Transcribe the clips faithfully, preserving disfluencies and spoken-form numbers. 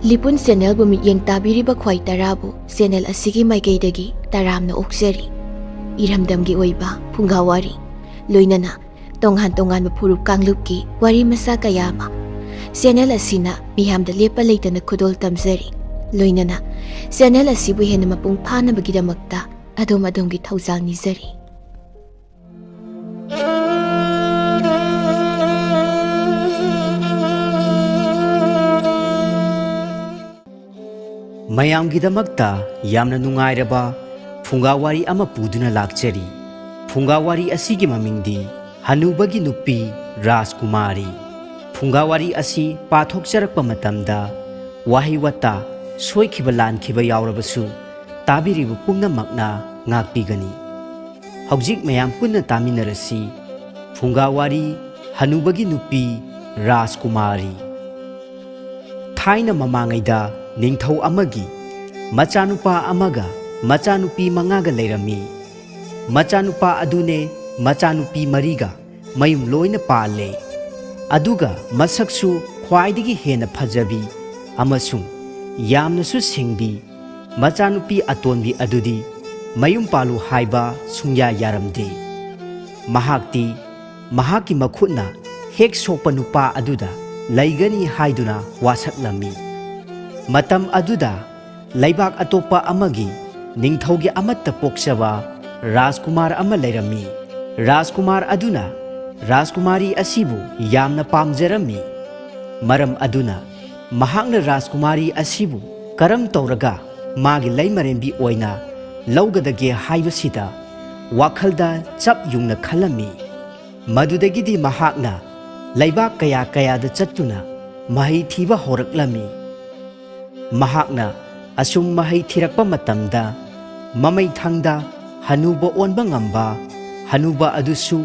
ꯂꯤꯄꯨꯟ ꯆꯦꯅꯦꯜꯕꯨ ꯃꯤꯠꯌꯦꯡ ꯇꯥꯕꯤꯔꯤꯕ ꯈ꯭ꯋꯥꯏ ꯇꯔꯥꯕꯨ ꯆꯦꯅꯦꯜ ꯑꯁꯤꯒꯤ ꯃꯥꯏꯀꯩꯗꯒꯤ ꯇꯔꯥꯝꯅ ꯑꯣꯛꯆꯔꯤ꯫ ꯏꯔꯝꯗꯝꯒꯤ ꯑꯣꯏꯕ ꯐꯨꯡꯒꯥ ꯋꯥꯔꯤ, ꯂꯣꯏꯅꯅ ꯇꯣꯉꯥꯟ ꯇꯣꯉꯥꯟꯕ ꯐꯨꯔꯨꯞ ꯀꯥꯡꯂꯨꯞꯀꯤ ꯋꯥꯔꯤ ꯃꯆꯥ ꯀꯌꯥ ꯑꯃ ꯆꯦꯅꯦꯜ ꯑꯁꯤꯅ ꯃꯤꯌꯥꯝꯗ ꯂꯦꯞꯄ ꯂꯩꯇꯅ ꯈꯨꯗꯣꯜ ꯇꯝꯖꯔꯤ꯫ ꯂꯣꯏꯅꯅ ꯆꯦꯅꯦꯜ ꯑꯁꯤꯕꯨ ꯍꯦꯟꯅ ꯃꯄꯨꯡ ꯐꯥꯅꯕꯒꯤꯗꯃꯛꯇ ꯑꯗꯣꯝ ꯑꯗꯣꯝꯒꯤ ꯊꯧꯖꯥꯜ ꯅꯤꯖꯔꯤ꯫ ꯃꯌꯥꯝꯒꯤꯗꯃꯛꯇ ꯌꯥꯝꯅ ꯅꯨꯡꯉꯥꯏꯔꯕ ꯐꯨꯡꯒꯥ ꯋꯥꯔꯤ ꯑꯃ ꯄꯨꯗꯨꯅ ꯂꯥꯛꯆꯔꯤ꯫ ꯐꯨꯡꯒꯥ ꯋꯥꯔꯤ ꯑꯁꯤꯒꯤ ꯃꯃꯤꯡꯗꯤ ꯍꯅꯨꯕꯒꯤ ꯅꯨꯄꯤ ꯔꯥꯖꯀꯨꯃꯥꯔꯤ꯫ ꯐꯨꯡꯒꯥ ꯋꯥꯔꯤ ꯑꯁꯤ ꯄꯥꯊꯣꯛꯆꯔꯛꯄ ꯃꯇꯝꯗ ꯋꯥꯍꯩ ꯋꯥꯇꯥ ꯁꯣꯏꯈꯤꯕ ꯂꯥꯟꯈꯤꯕ ꯌꯥꯎꯔꯕꯁꯨ ꯇꯥꯕꯤꯔꯤꯕ ꯄꯨꯝꯅꯃꯛꯅ ꯉꯥꯛꯄꯤꯒꯅꯤ꯫ ꯍꯧꯖꯤꯛ ꯃꯌꯥꯝ ꯄꯨꯟꯅ ꯇꯥꯃꯤꯟꯅꯔꯁꯤ꯫ ꯐꯨꯡꯒꯥ ꯋꯥꯔꯤ ꯍꯅꯨꯕꯒꯤ ꯅꯨꯄꯤ ꯔꯥꯖꯀꯨꯃꯥꯔꯤ꯫ ꯊꯥꯏꯅ ꯃꯃꯥꯡꯉꯩꯗ ꯅꯤꯡꯊꯧ ꯑꯃꯒꯤ ꯃꯆꯥꯅꯨꯄꯥ ꯑꯃꯒ ꯃꯆꯥꯅꯨꯄꯤ ꯃꯉꯥꯒ ꯂꯩꯔꯝꯃꯤ꯫ ꯃꯆꯥꯅꯨꯄꯥ ꯑꯗꯨꯅꯦ ꯃꯆꯥꯅꯨꯄꯤ ꯃꯔꯤꯒ ꯃꯌꯨꯝ ꯂꯣꯏꯅ ꯄꯥꯜꯂꯦ꯫ ꯑꯗꯨꯒ ꯃꯁꯛꯁꯨ ꯈ꯭ꯋꯥꯏꯗꯒꯤ ꯍꯦꯟꯅ ꯐꯖꯕꯤ ꯑꯃꯁꯨꯡ ꯌꯥꯝꯅꯁꯨ ꯁꯤꯡꯕꯤ ꯃꯆꯥꯅꯨꯄꯤ ꯑꯇꯣꯟꯕꯤ ꯑꯗꯨꯗꯤ ꯃꯌꯨꯝ ꯄꯥꯜꯂꯨ ꯍꯥꯏꯕ ꯁꯨꯡꯌꯥ ꯌꯥꯔꯝꯗꯦ꯫ ꯃꯍꯥꯛꯇꯤ ꯃꯍꯥꯛꯀꯤ ꯃꯈꯨꯠꯅ ꯍꯦꯛ ꯁꯣꯛꯄ ꯅꯨꯄꯥ ꯑꯗꯨꯗ ꯂꯩꯒꯅꯤ ꯍꯥꯏꯗꯨꯅ ꯋꯥꯁꯛꯂꯝꯃꯤ꯫ ꯃꯇꯝ ꯑꯗꯨꯗ ꯂꯩꯕꯥꯛ ꯑꯇꯣꯞꯄ ꯑꯃꯒꯤ ꯅꯤꯡꯊꯧꯒꯤ ꯑꯃꯠꯇ ꯄꯣꯛꯆꯕ ꯔꯥꯖꯀꯨꯃꯥꯔ ꯑꯃ ꯂꯩꯔꯝꯃꯤ꯫ ꯔꯥꯖꯀꯨꯃꯥꯔ ꯑꯗꯨꯅ ꯔꯥꯖꯀꯨꯃꯥꯔꯤ ꯑꯁꯤꯕꯨ ꯌꯥꯝꯅ ꯄꯥꯝꯖꯔꯝꯃꯤ꯫ ꯃꯔꯝ ꯑꯗꯨꯅ ꯃꯍꯥꯛꯅ ꯔꯥꯖꯀꯨꯃꯥꯔꯤ ꯑꯁꯤꯕꯨ ꯀꯔꯝ ꯇꯧꯔꯒ ꯃꯥꯒꯤ ꯂꯩꯃꯔꯦꯝꯕꯤ ꯑꯣꯏꯅ ꯂꯧꯒꯗꯒꯦ ꯍꯥꯏꯕꯁꯤꯗ ꯋꯥꯈꯜꯗ ꯆꯞ ꯌꯨꯡꯅ ꯈꯜꯂꯝꯃꯤ꯫ ꯃꯗꯨꯗꯒꯤꯗꯤ ꯃꯍꯥꯛꯅ ꯂꯩꯕꯥꯛ ꯀꯌꯥ ꯀꯌꯥꯗ ꯆꯠꯇꯨꯅ ꯃꯍꯩ ꯊꯤꯕ ꯍꯧꯔꯛꯂꯝꯃꯤ꯫ ꯃꯍꯥꯛꯅ ꯑꯁꯨꯝ ꯃꯍꯩ ꯊꯤꯔꯛꯄ ꯃꯇꯝꯗ ꯃꯃꯩꯊꯪꯗ ꯍꯅꯨꯕ ꯑꯣꯟꯕ ꯉꯝꯕ ꯍꯅꯨꯕ ꯑꯗꯨꯁꯨ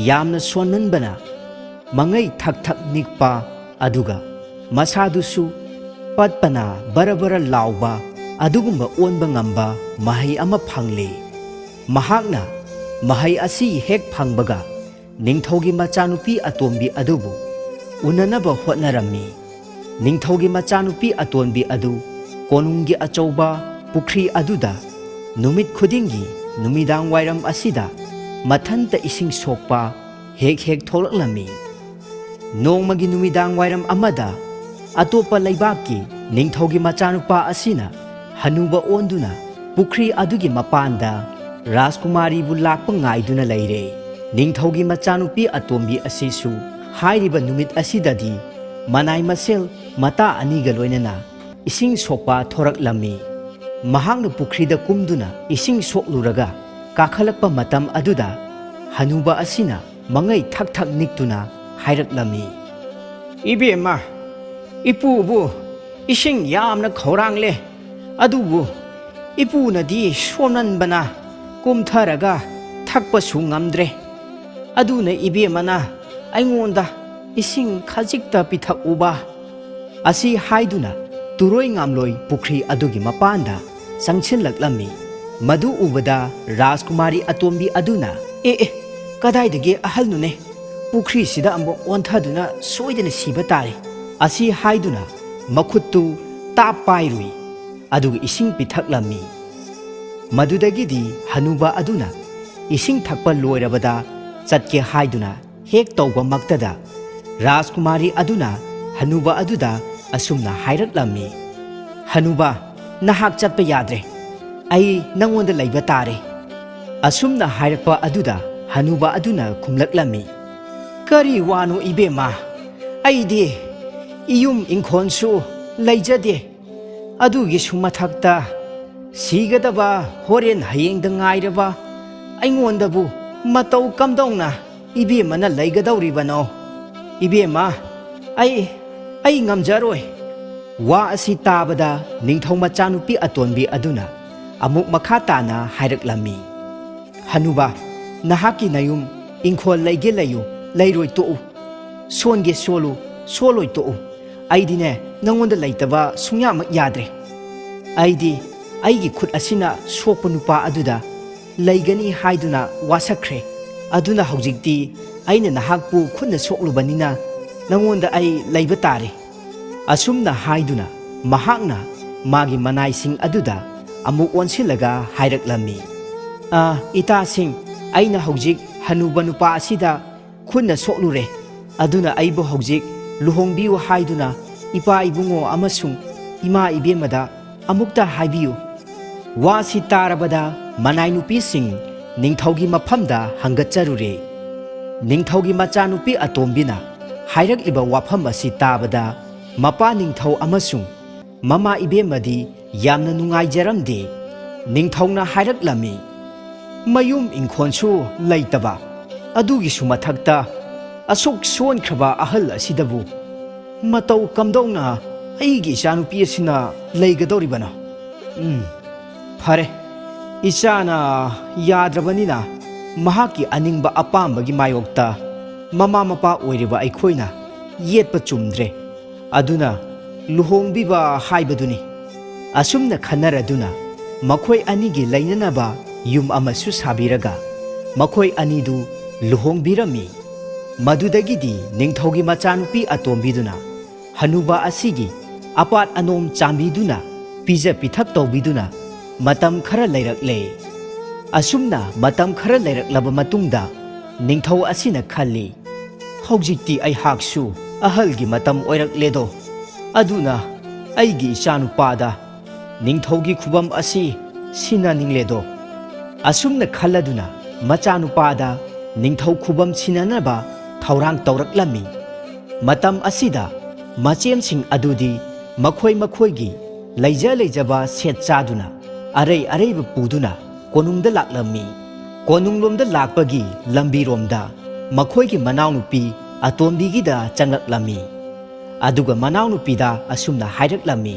ꯌꯥꯝꯅ ꯁꯣꯟꯃꯟꯕꯅ ꯃꯉꯩ ꯊꯛ ꯊꯛ ꯅꯤꯛꯄ ꯑꯗꯨꯒ ꯃꯁꯥꯗꯨꯁꯨ ꯄꯠꯄꯅ ꯕꯔ ꯕꯔ ꯂꯥꯎꯕ ꯑꯗꯨꯒꯨꯝꯕ ꯑꯣꯟꯕ ꯉꯝꯕ ꯃꯍꯩ ꯑꯃ ꯐꯪꯂꯦ꯫ ꯃꯍꯥꯛꯅ ꯃꯍꯩ ꯑꯁꯤ ꯍꯦꯛ ꯐꯪꯕꯒ ꯅꯤꯡꯊꯧꯒꯤ ꯃꯆꯥꯅꯨꯄꯤ ꯑꯇꯣꯝꯕꯤ ꯑꯗꯨꯕꯨ ꯎꯅꯅꯕ ꯍꯣꯠꯅꯔꯝꯃꯤ꯫ ꯅꯤꯡꯊꯧꯒꯤ ꯃꯆꯥꯅꯨꯄꯤ ꯑꯇꯣꯟꯕꯤ ꯑꯗꯨ ꯀꯣꯅꯨꯡꯒꯤ ꯑꯆꯧꯕ ꯄꯨꯈ꯭ꯔꯤ ꯑꯗꯨꯗ ꯅꯨꯃꯤꯠ ꯈꯨꯗꯤꯡꯒꯤ ꯅꯨꯃꯤꯗꯥꯡ ꯋꯥꯏꯔꯝ ꯑꯁꯤꯗ ꯃꯊꯟꯇ ꯏꯁꯤꯡ ꯁꯣꯛꯄ ꯍꯦꯛ ꯍꯦꯛ ꯊꯣꯛꯂꯛꯂꯝꯃꯤ꯫ ꯅꯣꯡꯃꯒꯤ ꯅꯨꯃꯤꯗꯥꯡ ꯋꯥꯏꯔꯝ ꯑꯃꯗ ꯑꯇꯣꯞꯄ ꯂꯩꯕꯥꯛꯀꯤ ꯅꯤꯡꯊꯧꯒꯤ ꯃꯆꯥꯅꯨꯄꯥ ꯑꯁꯤꯅ ꯍꯅꯨꯕ ꯑꯣꯟꯗꯨꯅ ꯄꯨꯈ꯭ꯔꯤ ꯑꯗꯨꯒꯤ ꯃꯄꯥꯟꯗ ꯔꯥꯖꯀꯨꯃꯥꯔꯤꯕꯨ ꯂꯥꯛꯄ ꯉꯥꯏꯗꯨꯅ ꯂꯩꯔꯦ꯫ ꯅꯤꯡꯊꯧꯒꯤ ꯃꯆꯥꯅꯨꯄꯤ ꯑꯇꯣꯝꯕꯤ ꯑꯁꯤꯁꯨ ꯍꯥꯏꯔꯤꯕ ꯅꯨꯃꯤꯠ ꯑꯁꯤꯗꯗꯤ ꯃꯅꯥꯏ ꯃꯁꯦꯜ ꯃꯇꯥ ꯑꯅꯤꯒ ꯂꯣꯏꯅꯅ ꯏꯁꯤꯡ ꯁꯣꯛꯄ ꯊꯣꯔꯛꯂꯝꯃꯤ꯫ ꯃꯍꯥꯛꯅ ꯄꯨꯈ꯭ꯔꯤꯗ ꯀꯨꯝꯗꯨꯅ ꯏꯁꯤꯡ ꯁꯣꯛꯂꯨꯔꯒ ꯀꯥꯈꯠꯂꯛꯄ ꯃꯇꯝ ꯑꯗꯨꯗ ꯍꯅꯨꯕ ꯑꯁꯤꯅ ꯃꯉꯩ ꯊꯛ ꯊꯛ ꯅꯤꯛꯇꯨꯅ ꯍꯥꯏꯔꯛꯂꯝꯃꯤ, "ꯏꯕꯦꯝꯃ, ꯏꯄꯨꯕꯨ ꯏꯁꯤꯡ ꯌꯥꯝꯅ ꯈꯧꯔꯥꯡꯂꯦ, ꯑꯗꯨꯕꯨ ꯏꯄꯨꯅꯗꯤ ꯁꯣꯟꯃꯟꯕꯅ ꯀꯨꯝꯊꯔꯒ ꯊꯛꯄꯁꯨ ꯉꯝꯗ꯭ꯔꯦ꯫ ꯑꯗꯨꯅ ꯏꯕꯦꯝꯃꯅ ꯑꯩꯉꯣꯟꯗ ꯏꯁꯤꯡ ꯈꯖꯤꯛꯇ ꯄꯤꯊꯛꯎꯕ"꯫ ꯑꯁꯤ ꯍꯥꯏꯗꯨꯅ ꯇꯨꯔꯣꯏ ꯉꯥꯝꯂꯣꯏ ꯄꯨꯈ꯭ꯔꯤ ꯑꯗꯨꯒꯤ ꯃꯄꯥꯟꯗ ꯆꯪꯁꯤꯜꯂꯛꯂꯝꯃꯤ꯫ ꯃꯗꯨ ꯎꯕꯗ ꯔꯥꯖꯀꯨꯃꯥꯔꯤ ꯑꯇꯣꯝꯕꯤ ꯑꯗꯨꯅ, "ꯑꯦ ꯑꯦ, ꯀꯗꯥꯏꯗꯒꯤ ꯑꯍꯜꯅꯣꯅꯦ? ꯄꯨꯈ꯭ꯔꯤꯁꯤꯗ ꯑꯃꯨꯛ ꯑꯣꯟꯊꯗꯨꯅ ꯁꯣꯏꯗꯅ ꯁꯤꯕ ꯇꯥꯔꯦ"꯫ ꯑꯁꯤ ꯍꯥꯏꯗꯨꯅ ꯃꯈꯨꯠꯇꯨ ꯇꯥꯞ ꯄꯥꯏꯔꯨꯏ, ꯑꯗꯨꯒ ꯏꯁꯤꯡ ꯄꯤꯊꯛꯂꯝꯃꯤ꯫ ꯃꯗꯨꯗꯒꯤꯗꯤ ꯍꯅꯨꯕ ꯑꯗꯨꯅ ꯏꯁꯤꯡ ꯊꯛꯄ ꯂꯣꯏꯔꯕꯗ ꯆꯠꯀꯦ ꯍꯥꯏꯗꯨꯅ ꯍꯦꯛ ꯇꯧꯕꯃꯛꯇꯗ, ꯔꯥꯖꯀꯨꯃꯥꯔꯤ ꯑꯗꯨꯅ ꯍꯅꯨꯕ ꯑꯗꯨꯗ ꯑꯁꯨꯝꯅ ꯍꯥꯏꯔꯛꯂꯝꯃꯤ, "ꯍꯅꯨꯕ, ꯅꯍꯥꯛ ꯆꯠꯄ ꯌꯥꯗ꯭ꯔꯦ꯫ ꯑꯩ ꯅꯪꯉꯣꯟꯗ ꯂꯩꯕ ꯇꯥꯔꯦ"꯫ ꯑꯁꯨꯝꯅ ꯍꯥꯏꯔꯛꯄ ꯑꯗꯨꯗ ꯍꯅꯨꯕ ꯑꯗꯨꯅ ꯈꯨꯝꯂꯛꯂꯝꯃꯤ, "ꯀꯔꯤ ꯋꯥꯅꯣ ꯏꯕꯦꯝꯃ? ꯑꯩꯗꯤ ꯏꯌꯨꯝ ꯏꯪꯈꯣꯜꯁꯨ ꯂꯩꯖꯗꯦ꯫ ꯑꯗꯨꯒꯤꯁꯨ ꯃꯊꯛꯇ ꯁꯤꯒꯗꯕ ꯍꯣꯔꯦꯟ ꯍꯌꯦꯡꯗ ꯉꯥꯏꯔꯕ ꯑꯩꯉꯣꯟꯗꯕꯨ ꯃꯇꯧ ꯀꯝꯗꯧꯅ ꯏꯕꯦꯝꯃꯅ ꯂꯩꯒꯗꯧꯔꯤꯕꯅꯣ? ꯏꯕꯦꯝꯃ, ꯑꯩ, ꯑꯩ ꯉꯝꯖꯔꯣꯏ"꯫ ꯋꯥ ꯑꯁꯤ ꯇꯥꯕꯗ ꯅꯤꯡꯊꯧ ꯃꯆꯥꯅꯨꯄꯤ ꯑꯇꯣꯟꯕꯤ ꯑꯗꯨꯅ ꯑꯃꯨꯛ ꯃꯈꯥ ꯇꯥꯅ ꯍꯥꯏꯔꯛꯂꯝꯃꯤ, "ꯍꯅꯨꯕ, ꯅꯍꯥꯛꯀꯤ ꯅꯌꯨꯝ ꯏꯪꯈꯣꯜ ꯂꯩꯒꯦ ꯂꯩꯌꯨ, ꯂꯩꯔꯣꯏ ꯇꯣꯛꯎ꯫ ꯁꯣꯟꯒꯦ ꯁꯣꯜꯂꯨ, ꯁꯣꯜꯂꯣꯏ ꯇꯣꯛꯎ꯫ ꯑꯩꯗꯤꯅꯦ, ꯅꯉꯣꯟꯗ ꯂꯩꯇꯕ ꯁꯨꯡꯌꯥꯃꯛ ꯌꯥꯗ꯭ꯔꯦ꯫ ꯑꯩꯗꯤ ꯑꯩꯒꯤ ꯈꯨꯠ ꯑꯁꯤꯅ ꯁꯣꯛꯄ ꯅꯨꯄꯥ ꯑꯗꯨꯗ ꯂꯩꯒꯅꯤ ꯍꯥꯏꯗꯨꯅ ꯋꯥꯁꯛꯈ꯭ꯔꯦ꯫ ꯑꯗꯨꯅ ꯍꯧꯖꯤꯛꯇꯤ ꯑꯩꯅ ꯅꯍꯥꯛꯄꯨ ꯈꯨꯠꯅ ꯁꯣꯛꯂꯨꯕꯅꯤꯅ ꯅꯉꯣꯟꯗ ꯑꯩ ꯂꯩꯕ ꯇꯥꯔꯦ"꯫ ꯑꯁꯨꯝꯅ ꯍꯥꯏꯗꯨꯅ ꯃꯍꯥꯛꯅ ꯃꯥꯒꯤ ꯃꯅꯥꯏꯁꯤꯡ ꯑꯗꯨꯗ ꯑꯃꯨꯛ ꯑꯣꯟꯁꯤꯜꯂꯒ ꯍꯥꯏꯔꯛꯂꯝꯃꯤ, "ꯑ, ꯏꯇꯥꯁꯤꯡ, ꯑꯩꯅ ꯍꯧꯖꯤꯛ ꯍꯅꯨꯕ ꯅꯨꯄꯥ ꯑꯁꯤꯗ ꯈꯨꯠꯅ ꯁꯣꯛꯂꯨꯔꯦ꯫ ꯑꯗꯨꯅ ꯑꯩꯕꯨ ꯍꯧꯖꯤꯛ ꯂꯨꯍꯣꯡꯕꯤꯌꯨ ꯍꯥꯏꯗꯨꯅ ꯏꯄꯥ ꯏꯕꯨꯡꯉꯣ ꯑꯃꯁꯨꯡ ꯏꯃꯥ ꯏꯕꯦꯝꯃꯗ ꯑꯃꯨꯛꯇ ꯍꯥꯏꯕꯤꯌꯨ꯫" ꯋꯥꯁꯤ ꯇꯥꯔꯕꯗ ꯃꯅꯥꯏ ꯅꯨꯄꯤꯁꯤꯡ ꯅꯤꯡꯊꯧꯒꯤ ꯃꯐꯝꯗ ꯍꯪꯒꯠꯆꯔꯨꯔꯦ꯫ ꯅꯤꯡꯊꯧꯒꯤ ꯃꯆꯥꯅꯨꯄꯤ ꯑꯇꯣꯝꯕꯤꯅ ꯍꯥꯏꯔꯛꯂꯤꯕ ꯋꯥꯐꯝ ꯑꯁꯤ ꯇꯥꯕꯗ ꯃꯄꯥ ꯅꯤꯡꯊꯧ ꯑꯃꯁꯨꯡ ꯃꯃꯥ ꯏꯕꯦꯝꯃꯗꯤ ꯌꯥꯝꯅ ꯅꯨꯡꯉꯥꯏꯖꯔꯝꯗꯦ꯫ ꯅꯤꯡꯊꯧꯅ ꯍꯥꯏꯔꯛꯂꯝꯃꯤ, "ꯃꯌꯨꯝ ꯏꯪꯈꯣꯜꯁꯨ ꯂꯩꯇꯕ, ꯑꯗꯨꯒꯤꯁꯨ ꯃꯊꯛꯇ ꯑꯁꯨꯛ ꯁꯣꯟꯈ꯭ꯔꯕ ꯑꯍꯜ ꯑꯁꯤꯗꯕꯨ ꯃꯇꯧ ꯀꯝꯗꯧꯅ ꯑꯩꯒꯤ ꯏꯆꯥꯅꯨꯄꯤ ꯑꯁꯤꯅ ꯂꯩꯒꯗꯧꯔꯤꯕꯅꯣ? ꯎꯝ, ꯐꯔꯦ, ꯏꯆꯥꯅ ꯌꯥꯗ꯭ꯔꯕꯅꯤꯅ ꯃꯍꯥꯛꯀꯤ ꯑꯅꯤꯡꯕ ꯑꯄꯥꯝꯕꯒꯤ ꯃꯥꯌꯣꯛꯇ ꯃꯃꯥ ꯃꯄꯥ ꯑꯣꯏꯔꯤꯕ ꯑꯩꯈꯣꯏꯅ ꯌꯦꯠꯄ ꯆꯨꯝꯗ꯭ꯔꯦ꯫ ꯑꯗꯨꯅ ꯂꯨꯍꯣꯡꯕꯤꯕ ꯍꯥꯏꯕꯗꯨꯅꯤ꯫" ꯑꯁꯨꯝꯅ ꯈꯟꯅꯔꯗꯨꯅ ꯃꯈꯣꯏ ꯑꯅꯤꯒꯤ ꯂꯩꯅꯅꯕ ꯌꯨꯝ ꯑꯃꯁꯨ ꯁꯥꯕꯤꯔꯒ ꯃꯈꯣꯏ ꯑꯅꯤꯗꯨ ꯂꯨꯍꯣꯡꯕꯤꯔꯝꯃꯤ꯫ ꯃꯗꯨꯗꯒꯤꯗꯤ ꯅꯤꯡꯊꯧꯒꯤ ꯃꯆꯥꯅꯨꯄꯤ ꯑꯇꯣꯝꯕꯤꯗꯨꯅ ꯍꯅꯨꯕ ꯑꯁꯤꯒꯤ ꯑꯄꯥꯠ ꯑꯅꯣꯝ ꯆꯥꯝꯕꯤꯗꯨꯅ ꯄꯤꯖ ꯄꯤꯊꯛ ꯇꯧꯕꯤꯗꯨꯅ ꯃꯇꯝ ꯈꯔ ꯂꯩꯔꯛꯂꯦ꯫ ꯑꯁꯨꯝꯅ ꯃꯇꯝ ꯈꯔ ꯂꯩꯔꯛꯂꯕ ꯃꯇꯨꯡꯗ ꯅꯤꯡꯊꯧ ꯑꯁꯤꯅ ꯈꯜꯂꯤ, "ꯍꯧꯖꯤꯛꯇꯤ ꯑꯩꯍꯥꯛꯁꯨ ꯑꯍꯜꯒꯤ ꯃꯇꯝ ꯑꯣꯏꯔꯛꯂꯦꯗꯣ꯫ ꯑꯗꯨꯅ ꯑꯩꯒꯤ ꯏꯆꯥꯅꯨꯄꯥꯗ ꯅꯤꯡꯊꯧꯒꯤ ꯈꯨꯕꯝ ꯑꯁꯤ ꯁꯤꯟꯅꯅꯤꯡꯂꯦꯗꯣ꯫" ꯑꯁꯨꯝꯅ ꯈꯜꯂꯗꯨꯅ ꯃꯆꯥꯅꯨꯄꯥꯗ ꯅꯤꯡꯊꯧ ꯈꯨꯕꯝ ꯁꯤꯟꯅꯅꯕ ꯊꯧꯔꯥꯡ ꯇꯧꯔꯛꯂꯝꯃꯤ꯫ ꯃꯇꯝ ꯑꯁꯤꯗ ꯃꯆꯦꯝꯁꯤꯡ ꯑꯗꯨꯗꯤ ꯃꯈꯣꯏ ꯃꯈꯣꯏꯒꯤ ꯂꯩꯖ ꯂꯩꯖꯕ ꯁꯦꯠ ꯆꯥꯗꯨꯅ ꯑꯔꯩ ꯑꯔꯩꯕ ꯄꯨꯗꯨꯅ ꯀꯣꯅꯨꯡꯗ ꯂꯥꯛꯂꯝꯃꯤ꯫ ꯀꯣꯅꯨꯡꯂꯣꯝꯗ ꯂꯥꯛꯄꯒꯤ ꯂꯝꯕꯤꯔꯣꯝꯗ ꯃꯈꯣꯏꯒꯤ ꯃꯅꯥꯎꯅꯨꯄꯤ ꯑꯇꯣꯝꯕꯤꯒꯤꯗ ꯆꯪꯂꯛꯂꯝꯃꯤ꯫ ꯑꯗꯨꯒ ꯃꯅꯥꯎꯅꯨꯄꯤꯗ ꯑꯁꯨꯝꯅ ꯍꯥꯏꯔꯛꯂꯝꯃꯤ,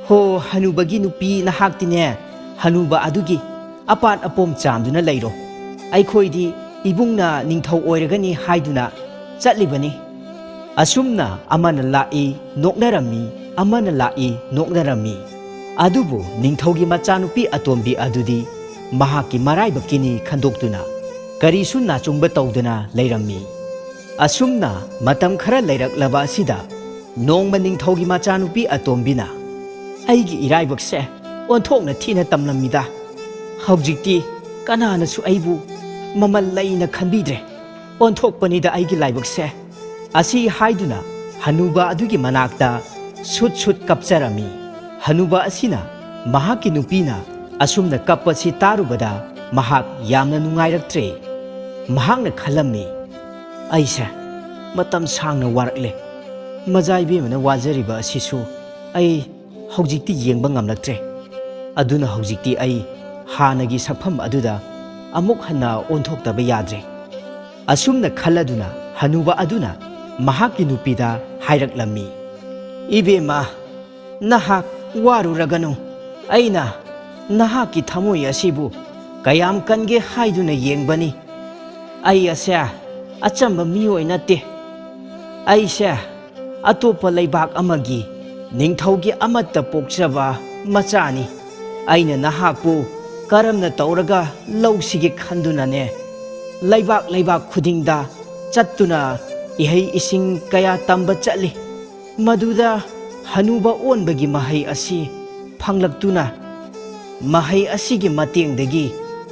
"ꯍꯣ, ꯍꯅꯨꯕꯒꯤ ꯅꯨꯄꯤ ꯅꯍꯥꯛꯇꯤꯅꯦ, ꯍꯅꯨꯕ ꯑꯗꯨꯒꯤ ꯑꯄꯥꯠ ꯑꯄꯣꯝ ꯆꯥꯝꯗꯨꯅ ꯂꯩꯔꯣ꯫ ꯑꯩꯈꯣꯏꯗꯤ ꯏꯕꯨꯡꯅ ꯅꯤꯡꯊꯧ ꯑꯣꯏꯔꯒꯅꯤ ꯍꯥꯏꯗꯨꯅ ꯆꯠꯂꯤꯕꯅꯤ꯫" ꯑꯁꯨꯝꯅ ꯑꯃꯅ ꯂꯥꯛꯏ, ꯅꯣꯛꯅꯔꯝꯃꯤ, ꯑꯃꯅ ꯂꯥꯛꯏ, ꯅꯣꯛꯅꯔꯝꯃꯤ꯫ ꯑꯗꯨꯕꯨ ꯅꯤꯡꯊꯧꯒꯤ ꯃꯆꯥꯅꯨꯄꯤ ꯑꯇꯣꯝꯕꯤ ꯑꯗꯨꯗꯤ ꯃꯍꯥꯛꯀꯤ ꯃꯔꯥꯏꯕꯛꯀꯤꯅꯤ ꯈꯟꯗꯣꯛꯇꯨꯅ ꯀꯔꯤꯁꯨ ꯅꯥꯆꯨꯡꯕ ꯇꯧꯗꯅ ꯂꯩꯔꯝꯃꯤ꯫ ꯑꯁꯨꯝꯅ ꯃꯇꯝ ꯈꯔ ꯂꯩꯔꯛꯂꯕ ꯑꯁꯤꯗ ꯅꯣꯡꯃ ꯅꯤꯡꯊꯧꯒꯤ ꯃꯆꯥꯅꯨꯄꯤ ꯑꯇꯣꯝꯕꯤꯅ ꯑꯩꯒꯤ ꯏꯔꯥꯏꯕꯛꯁꯦ ꯑꯣꯟꯊꯣꯛꯅ ꯊꯤꯅ ꯇꯝꯂꯝꯃꯤꯗ꯫ ꯍꯧꯖꯤꯛꯇꯤ ꯀꯅꯥꯅꯁꯨ ꯑꯩꯕꯨ ꯃꯃꯜ ꯂꯩꯅ ꯈꯟꯕꯤꯗ꯭ꯔꯦ꯫ ꯑꯣꯟꯊꯣꯛꯄꯅꯤꯗ ꯑꯩꯒꯤ ꯂꯥꯏꯕꯛꯁꯦ꯫ ꯑꯁꯤ ꯍꯥꯏꯗꯨꯅ ꯍꯅꯨꯕ ꯑꯗꯨꯒꯤ ꯃꯅꯥꯛꯇ ꯁꯨꯠ ꯁꯨꯠ ꯀꯞꯆꯔꯝꯃꯤ꯫ ꯍꯅꯨꯕ ꯑꯁꯤꯅ ꯃꯍꯥꯛꯀꯤ ꯅꯨꯄꯤꯅ ꯑꯁꯨꯝꯅ ꯀꯞꯄꯁꯤ ꯇꯥꯔꯨꯕꯗ ꯃꯍꯥꯛ ꯌꯥꯝꯅ ꯅꯨꯡꯉꯥꯏꯔꯛꯇ꯭ꯔꯦ꯫ ꯃꯍꯥꯛꯅ ꯈꯜꯂꯝꯃꯤ, "ꯑꯩꯁꯦ ꯃꯇꯝ ꯁꯥꯡꯅ ꯋꯥꯔꯛꯂꯦ꯫ ꯃꯖꯥ ꯏꯕꯦꯝꯃꯅ ꯋꯥꯖꯔꯤꯕ ꯑꯁꯤꯁꯨ ꯑꯩ ꯍꯧꯖꯤꯛꯇꯤ ꯌꯦꯡꯕ ꯉꯝꯂꯛꯇ꯭ꯔꯦ꯫ ꯑꯗꯨꯅ ꯍꯧꯖꯤꯛꯇꯤ ꯑꯩ ꯍꯥꯟꯅꯒꯤ ꯁꯛꯐꯝ ꯑꯗꯨꯗ ꯑꯃꯨꯛ ꯍꯟꯅ ꯑꯣꯟꯊꯣꯛꯇꯕ ꯌꯥꯗ꯭ꯔꯦ"꯫ ꯑꯁꯨꯝꯅ ꯈꯜꯂꯗꯨꯅ ꯍꯅꯨꯕ ꯑꯗꯨꯅ ꯃꯍꯥꯛꯀꯤ ꯅꯨꯄꯤꯗ ꯍꯥꯏꯔꯛꯂꯝꯃꯤ, "ꯏꯕꯦꯝꯃ, ꯅꯍꯥꯛ ꯋꯥꯔꯨꯔꯒꯅꯨ꯫ ꯑꯩꯅ ꯅꯍꯥꯛꯀꯤ ꯊꯃꯣꯏ ꯑꯁꯤꯕꯨ ꯀꯌꯥꯝ ꯀꯟꯒꯦ ꯍꯥꯏꯗꯨꯅ ꯌꯦꯡꯕꯅꯤ꯫ ꯑꯩ ꯑꯁꯦ ꯑꯆꯝꯕ ꯃꯤꯑꯣꯏ ꯅꯠꯇꯦ꯫ ꯑꯩꯁꯦ ꯑꯇꯣꯞꯄ ꯂꯩꯕꯥꯛ ꯑꯃꯒꯤ ꯅꯤꯡꯊꯧꯒꯤ ꯑꯃꯠꯇ ꯄꯣꯛꯆꯕ ꯃꯆꯥꯅꯤ꯫ ꯑꯩꯅ ꯅꯍꯥꯛꯄꯨ ꯀꯔꯝꯅ ꯇꯧꯔꯒ ꯂꯧꯁꯤꯒꯦ ꯈꯟꯗꯨꯅꯅꯦ, ꯂꯩꯕꯥꯛ ꯂꯩꯕꯥꯛ ꯈꯨꯗꯤꯡꯗ ꯆꯠꯇꯨꯅ ꯏꯍꯩ ꯏꯁꯤꯡ ꯀꯌꯥ ꯇꯝꯕ ꯆꯠꯂꯤ꯫ ꯃꯗꯨꯗ ꯍꯅꯨꯕ ꯑꯣꯟꯕꯒꯤ ꯃꯍꯩ ꯑꯁꯤ ꯐꯪꯂꯛꯇꯨꯅ, ꯃꯍꯩ ꯑꯁꯤꯒꯤ ꯃꯇꯦꯡꯗꯒꯤ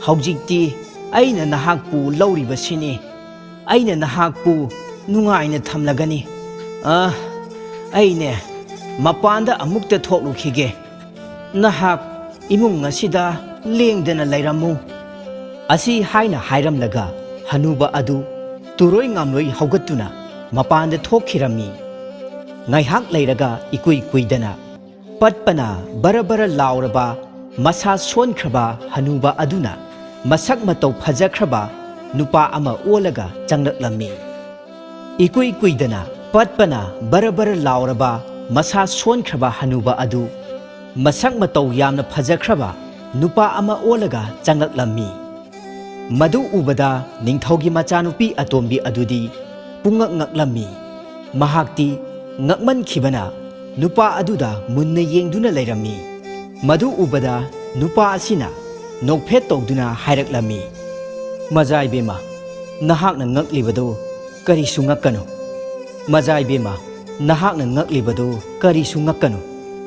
ꯍꯧꯖꯤꯛꯇꯤ ꯑꯩꯅ ꯅꯍꯥꯛꯄꯨ ꯂꯧꯔꯤꯕꯁꯤꯅꯤ꯫ ꯑꯩꯅ ꯅꯍꯥꯛꯄꯨ ꯅꯨꯡꯉꯥꯏꯅ ꯊꯝꯂꯒꯅꯤ꯫ ꯑ, ꯑꯩꯅꯦ ꯃꯄꯥꯟꯗ ꯑꯃꯨꯛꯇ ꯊꯣꯛꯂꯨꯈꯤꯒꯦ꯫ ꯅꯍꯥꯛ ꯏꯃꯨꯡ ꯑꯁꯤꯗ ꯂꯦꯡꯗꯅ ꯂꯩꯔꯝꯃꯨ"꯫ ꯑꯁꯤ ꯍꯥꯏꯅ ꯍꯥꯏꯔꯝꯂꯒ ꯍꯅꯨꯕ ꯑꯗꯨ ꯇꯨꯔꯣꯏ ꯉꯥꯝꯂꯣꯏ ꯍꯧꯒꯠꯇꯨꯅ ꯃꯄꯥꯟꯗ ꯊꯣꯛꯈꯤꯔꯝꯃꯤ꯫ ꯉꯥꯏꯍꯥꯛ ꯂꯩꯔꯒ ꯏꯀꯨꯏ ꯀꯨꯏꯗꯅ ꯄꯠꯄꯅ ꯕꯔ ꯕꯔ ꯂꯥꯎꯔꯕ, ꯃꯁꯥ ꯁꯣꯟꯈ꯭ꯔꯕ ꯍꯅꯨꯕ ꯑꯗꯨꯅ ꯃꯁꯛ ꯃꯇꯧ ꯐꯖꯈ꯭ꯔꯕ ꯅꯨꯄꯥ ꯑꯃ ꯑꯣꯜꯂꯒ ꯆꯪꯂꯛꯂꯝꯃꯤ꯫ ꯏꯀꯨꯏ ꯀꯨꯏꯗꯅ ꯄꯠꯄꯅ ꯕꯔ ꯕꯔ ꯂꯥꯎꯔꯕ, ꯃꯁꯥ ꯁꯣꯟꯈ꯭ꯔꯕ ꯍꯅꯨꯕ ꯑꯗꯨ ꯃꯁꯛ ꯃꯇꯧ ꯌꯥꯝꯅ ꯐꯖꯈ꯭ꯔꯕ ꯅꯨꯄꯥ ꯑꯃ ꯑꯣꯜꯂꯒ ꯆꯪꯂꯛꯂꯝꯃꯤ꯫ ꯃꯗꯨ ꯎꯕꯗ ꯅꯤꯡꯊꯧꯒꯤ ꯃꯆꯥꯅꯨꯄꯤ ꯑꯇꯣꯝꯕꯤ ꯑꯗꯨꯗꯤ ꯄꯨꯡꯉꯛ ꯉꯛꯂꯝꯃꯤ꯫ ꯃꯍꯥꯛꯇꯤ ꯉꯛꯃꯟꯈꯤꯕꯅ ꯅꯨꯄꯥ ꯑꯗꯨꯗ ꯃꯨꯟꯅ ꯌꯦꯡꯗꯨꯅ ꯂꯩꯔꯝꯃꯤ꯫ ꯃꯗꯨ ꯎꯕꯗ ꯅꯨꯄꯥ ꯑꯁꯤꯅ ꯅꯣꯛꯐꯦꯠ ꯇꯧꯗꯨꯅ ꯍꯥꯏꯔꯛꯂꯝꯃꯤ, "ꯃꯖꯥ ꯏꯕꯦꯝꯃ, ꯅꯍꯥꯛꯅ ꯉꯛꯂꯤꯕꯗꯨ ꯀꯔꯤꯁꯨ ꯉꯛꯀꯅꯨ꯫ ꯃꯖꯥ ꯏꯕꯦꯝꯃ, ꯅꯍꯥꯛꯅ ꯉꯛꯂꯤꯕꯗꯨ ꯀꯔꯤꯁꯨ ꯉꯛꯀꯅꯨ꯫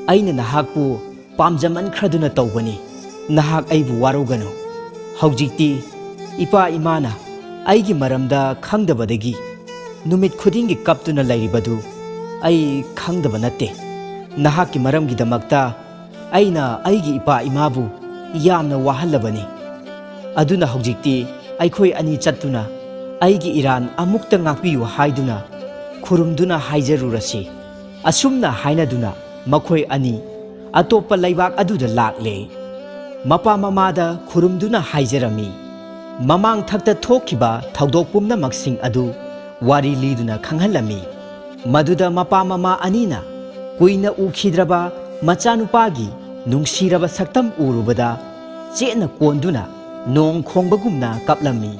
ꯑꯩꯅ ꯅꯍꯥꯛꯄꯨ ꯄꯥꯝꯖꯃꯟꯈ꯭ꯔꯗꯨꯅ ꯇꯧꯕꯅꯤ꯫ ꯅꯍꯥꯛ ꯑꯩꯕꯨ ꯋꯥꯔꯧꯒꯅꯨ꯫ ꯍꯧꯖꯤꯛꯇꯤ ꯏꯄꯥ ꯏꯃꯥꯅ ꯑꯩꯒꯤ ꯃꯔꯝꯗ ꯈꯪꯗꯕꯗꯒꯤ ꯅꯨꯃꯤꯠ ꯈꯨꯗꯤꯡꯒꯤ ꯀꯞꯇꯨꯅ ꯂꯩꯔꯤꯕꯗꯨ ꯑꯩ ꯈꯪꯗꯕ ꯅꯠꯇꯦ꯫ ꯅꯍꯥꯛꯀꯤ ꯃꯔꯝꯒꯤꯗꯃꯛꯇ ꯑꯩꯅ ꯑꯩꯒꯤ ꯏꯄꯥ ꯏꯃꯥꯕꯨ ꯌꯥꯝꯅ ꯋꯥꯍꯜꯂꯕꯅꯤ꯫ ꯑꯗꯨꯅ ꯍꯧꯖꯤꯛꯇꯤ ꯑꯩꯈꯣꯏ ꯑꯅꯤ ꯆꯠꯇꯨꯅ ꯑꯩꯒꯤ ꯏꯔꯥꯟ ꯑꯃꯨꯛꯇ ꯉꯥꯛꯄꯤꯌꯨ ꯍꯥꯏꯗꯨꯅ ꯈꯨꯔꯨꯝꯗꯨꯅ ꯍꯥꯏꯖꯔꯨꯔꯁꯤ꯫ ꯑꯁꯨꯝꯅ ꯍꯥꯏꯅꯗꯨꯅ ꯃꯈꯣꯏ ꯑꯅꯤ ꯑꯇꯣꯞꯄ ꯂꯩꯕꯥꯛ ꯑꯗꯨꯗ ꯂꯥꯛꯂꯦ꯫ ꯃꯄꯥ ꯃꯃꯥꯗ ꯈꯨꯔꯨꯝꯗꯨꯅ ꯍꯥꯏꯖꯔꯝꯃꯤ꯫ ꯃꯃꯥꯡꯊꯛꯇ ꯊꯣꯛꯈꯤꯕ ꯊꯧꯗꯣꯛ ꯄꯨꯝꯅꯃꯛꯁꯤꯡ ꯑꯗꯨ ꯋꯥꯔꯤ ꯂꯤꯗꯨꯅ ꯈꯪꯍꯜꯂꯝꯃꯤ꯫ ꯃꯗꯨꯗ ꯃꯄꯥ ꯃꯃꯥ ꯑꯅꯤꯅ ꯀꯨꯏꯅ ꯎꯈꯤꯗ꯭ꯔꯕ ꯃꯆꯥꯅꯨꯄꯥꯒꯤ ꯅꯨꯡꯁꯤꯔꯕ ꯁꯛꯇꯝ ꯎꯔꯨꯕꯗ ꯆꯦꯠꯅ ꯀꯣꯟꯗꯨꯅ ꯅꯣꯡ ꯈꯣꯡꯕꯒꯨꯝꯅ ꯀꯞꯂꯝꯃꯤ꯫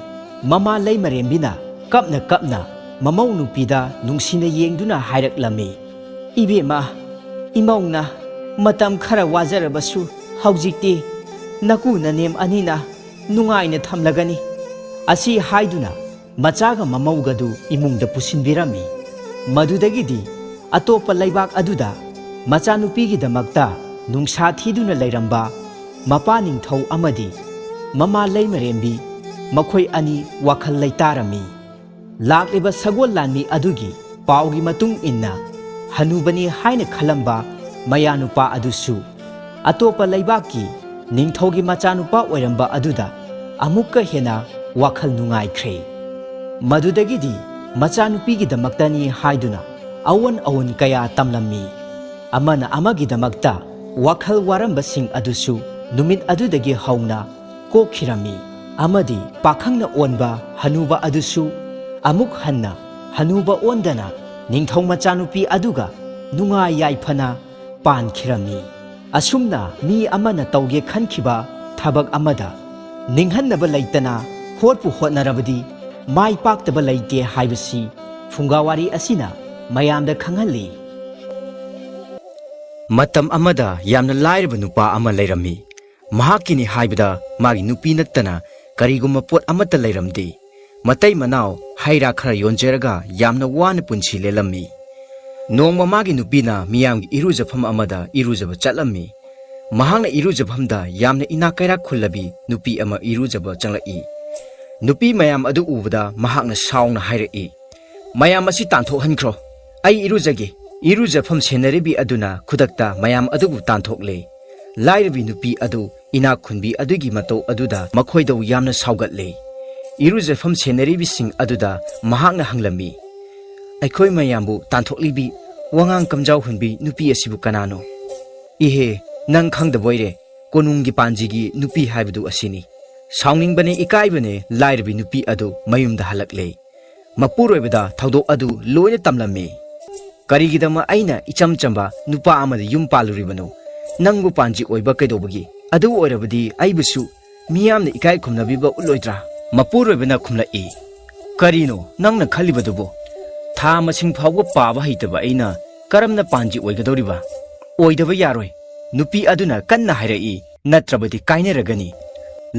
ꯃꯃꯥ ꯂꯩꯃꯔꯦꯝꯕꯤꯅ ꯀꯞꯅ ꯀꯞꯅ ꯃꯃꯧ ꯅꯨꯄꯤꯗ ꯅꯨꯡꯁꯤꯅ ꯌꯦꯡꯗꯨꯅ ꯍꯥꯏꯔꯛꯂꯝꯃꯤ, "ꯏꯕꯦꯝꯃ, ꯏꯃꯧꯅ ꯃꯇꯝ ꯈꯔ ꯋꯥꯖꯔꯕꯁꯨ ꯍꯧꯖꯤꯛꯇꯤ ꯅꯀꯨ ꯅꯅꯦꯝ ꯑꯅꯤꯅ ꯅꯨꯡꯉꯥꯏꯅ ꯊꯝꯂꯒꯅꯤ"꯫ ꯑꯁꯤ ꯍꯥꯏꯗꯨꯅ ꯃꯆꯥꯒ ꯃꯃꯧꯒꯗꯨ ꯏꯃꯨꯡꯗ ꯄꯨꯁꯤꯟꯕꯤꯔꯝꯃꯤ꯫ ꯃꯗꯨꯗꯒꯤꯗꯤ ꯑꯇꯣꯞꯄ ꯂꯩꯕꯥꯛ ꯑꯗꯨꯗ ꯃꯆꯥꯅꯨꯄꯤꯒꯤꯗꯃꯛꯇ ꯅꯨꯡꯁꯥ ꯊꯤꯗꯨꯅ ꯂꯩꯔꯝꯕ ꯃꯄꯥ ꯅꯤꯡꯊꯧ ꯑꯃꯗꯤ ꯃꯃꯥ ꯂꯩꯃꯔꯦꯝꯕꯤ, ꯃꯈꯣꯏ ꯑꯅꯤ ꯋꯥꯈꯜ ꯂꯩꯇꯥꯔꯝꯃꯤ꯫ ꯂꯥꯛꯂꯤꯕ ꯁꯒꯣꯜ ꯂꯥꯟꯃꯤ ꯑꯗꯨꯒꯤ ꯄꯥꯎꯒꯤ ꯃꯇꯨꯡ ꯏꯟꯅ, ꯍꯅꯨꯕꯅꯤ ꯍꯥꯏꯅ ꯈꯜꯂꯝꯕ ꯃꯌꯥꯅꯨꯄꯥ ꯑꯗꯨꯁꯨ ꯑꯇꯣꯞꯄ ꯂꯩꯕꯥꯛꯀꯤ ꯅꯤꯡꯊꯧꯒꯤ ꯃꯆꯥꯅꯨꯄꯥ ꯑꯣꯏꯔꯝꯕ ꯑꯗꯨꯗ ꯑꯃꯨꯛꯀ ꯍꯦꯟꯅ ꯋꯥꯈꯜ ꯅꯨꯡꯉꯥꯏꯈ꯭ꯔꯦ꯫ ꯃꯗꯨꯗꯒꯤꯗꯤ ꯃꯆꯥꯅꯨꯄꯤꯒꯤꯗꯃꯛꯇꯅꯤ ꯍꯥꯏꯗꯨꯅ ꯑꯑꯣꯟ ꯑꯑꯣꯟ ꯀꯌꯥ ꯇꯝꯂꯝꯃꯤ꯫ ꯑꯃꯅ ꯑꯃꯒꯤꯗꯃꯛꯇ ꯋꯥꯈꯜ ꯋꯥꯔꯝꯕꯁꯤꯡ ꯑꯗꯨꯁꯨ ꯅꯨꯃꯤꯠ ꯑꯗꯨꯗꯒꯤ ꯍꯧꯅ ꯀꯣꯛꯈꯤꯔꯝꯃꯤ꯫ ꯑꯃꯗꯤ ꯄꯥꯈꯪꯅ ꯑꯣꯟꯕ ꯍꯅꯨꯕ ꯑꯗꯨꯁꯨ ꯑꯃꯨꯛ ꯍꯟꯅ ꯍꯅꯨꯕ ꯑꯣꯟꯗꯅ ꯅꯤꯡꯊꯧ ꯃꯆꯥꯅꯨꯄꯤ ꯑꯗꯨꯒ ꯅꯨꯡꯉꯥꯏ ꯌꯥꯏꯐꯅ ꯄꯥꯟꯈꯤꯔꯝꯃꯤ꯫ ꯑꯁꯨꯝꯅ ꯃꯤ ꯑꯃꯅ ꯇꯧꯒꯦ ꯈꯟꯈꯤꯕ ꯊꯕꯛ ꯑꯃꯗ ꯅꯤꯡꯍꯟꯅꯕ ꯂꯩꯇꯅ ꯍꯣꯠꯄꯨ ꯍꯣꯠꯅꯔꯕꯗꯤ ꯃꯥꯏ ꯄꯥꯛꯇꯕ ꯂꯩꯇꯦ ꯍꯥꯏꯕꯁꯤ ꯐꯨꯡꯒꯥꯋꯥꯔꯤ ꯑꯁꯤꯅ ꯃꯌꯥꯝꯗ ꯈꯪꯍꯜꯂꯤ꯫ ꯃꯇꯝ ꯑꯃꯗ ꯌꯥꯝꯅ ꯂꯥꯏꯔꯕ ꯅꯨꯄꯥ ꯑꯃ ꯂꯩꯔꯝꯃꯤ꯫ ꯃꯍꯥꯛꯀꯤꯅꯤ ꯍꯥꯏꯕꯗ ꯃꯥꯒꯤ ꯅꯨꯄꯤ ꯅꯠꯇꯅ ꯀꯔꯤꯒꯨꯝꯕ ꯄꯣꯠ ꯑꯃꯠꯇ ꯂꯩꯔꯝꯗꯦ꯫ ꯃꯇꯩ ꯃꯅꯥꯎ ꯍꯩ ꯔꯥ ꯈꯔ ꯌꯣꯟꯖꯔꯒ ꯌꯥꯝꯅ ꯋꯥꯅ ꯄꯨꯟꯁꯤ ꯂꯦꯜꯂꯝꯃꯤ꯫ ꯅꯣꯡꯃ ꯃꯥꯒꯤ ꯅꯨꯄꯤꯅ ꯃꯤꯌꯥꯝꯒꯤ ꯏꯔꯨꯖꯐꯝ ꯑꯃꯗ ꯏꯔꯨꯖꯕ ꯆꯠꯂꯝꯃꯤ꯫ ꯃꯍꯥꯛꯅ ꯏꯔꯨꯖꯐꯝꯗ ꯌꯥꯝꯅ ꯏꯅꯥꯛ ꯀꯩꯔꯥꯛ ꯈꯨꯜꯂꯕꯤ ꯅꯨꯄꯤ ꯑꯃ ꯏꯔꯨꯖꯕ ꯆꯪꯂꯛꯏ꯫ ꯅꯨꯄꯤ ꯃꯌꯥꯝ ꯑꯗꯨ ꯎꯕꯗ ꯃꯍꯥꯛꯅ ꯁꯥꯎꯅ ꯍꯥꯏꯔꯛꯏ, "ꯃꯌꯥꯝ ꯑꯁꯤ ꯇꯥꯟꯊꯣꯛꯍꯟꯈ꯭ꯔꯣ, ꯑꯩ ꯏꯔꯨꯖꯒꯦ"꯫ ꯏꯔꯨꯖꯐꯝ ꯁꯦꯟꯅꯔꯤꯕꯤ ꯑꯗꯨꯅ ꯈꯨꯗꯛꯇ ꯃꯌꯥꯝ ꯑꯗꯨꯕꯨ ꯇꯥꯟꯊꯣꯛꯂꯦ꯫ ꯂꯥꯏꯔꯕꯤ ꯅꯨꯄꯤ ꯑꯗꯨ ꯏꯅꯥꯛ ꯈꯨꯟꯕꯤ ꯑꯗꯨꯒꯤ ꯃꯇꯧ ꯑꯗꯨꯗ ꯃꯈꯣꯏꯗꯧ ꯌꯥꯝꯅ ꯁꯥꯎꯒꯠꯂꯦ꯫ ꯏꯔꯨꯖꯐꯝ ꯁꯦꯟꯅꯔꯤꯕꯤꯁꯤꯡ ꯑꯗꯨꯗ ꯃꯍꯥꯛꯅ ꯍꯪꯂꯝꯃꯤ, "ꯑꯩꯈꯣꯏ ꯃꯌꯥꯝꯕꯨ ꯇꯥꯟꯊꯣꯛꯂꯤꯕꯤ ꯋꯥꯉꯥꯡ ꯀꯝꯖꯥꯎ ꯍꯨꯟꯕꯤ ꯅꯨꯄꯤ ꯑꯁꯤꯕꯨ ꯀꯅꯥꯅꯣ?" "ꯏꯍꯦ, ꯅꯪ ꯈꯪꯗꯕꯣꯏꯔꯦ, ꯀꯣꯅꯨꯡꯒꯤ ꯄꯥꯟꯖꯤꯒꯤ ꯅꯨꯄꯤ ꯍꯥꯏꯕꯗꯨ ꯑꯁꯤꯅꯤ"꯫ ꯁꯥꯎꯅꯤꯡꯕꯅꯦ ꯏꯀꯥꯏꯕꯅꯦ ꯂꯥꯏꯔꯕꯤ ꯅꯨꯄꯤ ꯑꯗꯨ ꯃꯌꯨꯝꯗ ꯍꯜꯂꯛꯂꯦ꯫ ꯃꯄꯨꯔꯣꯏꯕꯗ ꯊꯧꯗꯣꯛ ꯑꯗꯨ ꯂꯣꯏꯅ ꯇꯝꯂꯝꯃꯤ꯫ "ꯀꯔꯤꯒꯤꯗꯃꯛ ꯑꯩꯅ ꯏꯆꯝ ꯆꯝꯕ ꯅꯨꯄꯥ ꯑꯃꯗ ꯌꯨꯝ ꯄꯥꯜꯂꯨꯔꯤꯕꯅꯣ? ꯅꯪꯕꯨ ꯄꯥꯟꯖꯤ ꯑꯣꯏꯕ ꯀꯩꯗꯧꯕꯒꯤ? ꯑꯗꯨ ꯑꯣꯏꯔꯕꯗꯤ ꯑꯩꯕꯨꯁꯨ ꯃꯤꯌꯥꯝꯅ ꯏꯀꯥꯏ ꯈꯨꯝꯅꯕꯤꯕ ꯎꯠꯂꯣꯏꯗ꯭ꯔꯥ?" ꯃꯄꯨꯔꯣꯏꯕꯅ ꯈꯨꯝꯂꯛꯏ, "ꯀꯔꯤꯅꯣ ꯅꯪꯅ ꯈꯜꯂꯤꯕꯗꯨꯕꯨ? ꯊꯥ ꯃꯁꯤꯡ ꯐꯥꯎꯕ ꯄꯥꯕ ꯍꯩꯇꯕ ꯑꯩꯅ ꯀꯔꯝꯅ ꯄꯥꯟꯖꯤ ꯑꯣꯏꯒꯗꯧꯔꯤꯕ? ꯑꯣꯏꯗꯕ ꯌꯥꯔꯣꯏ"꯫ ꯅꯨꯄꯤ ꯑꯗꯨꯅ ꯀꯟꯅ ꯍꯥꯏꯔꯛꯏ, "ꯅꯠꯇ꯭ꯔꯕꯗꯤ ꯀꯥꯏꯅꯔꯒꯅꯤ"꯫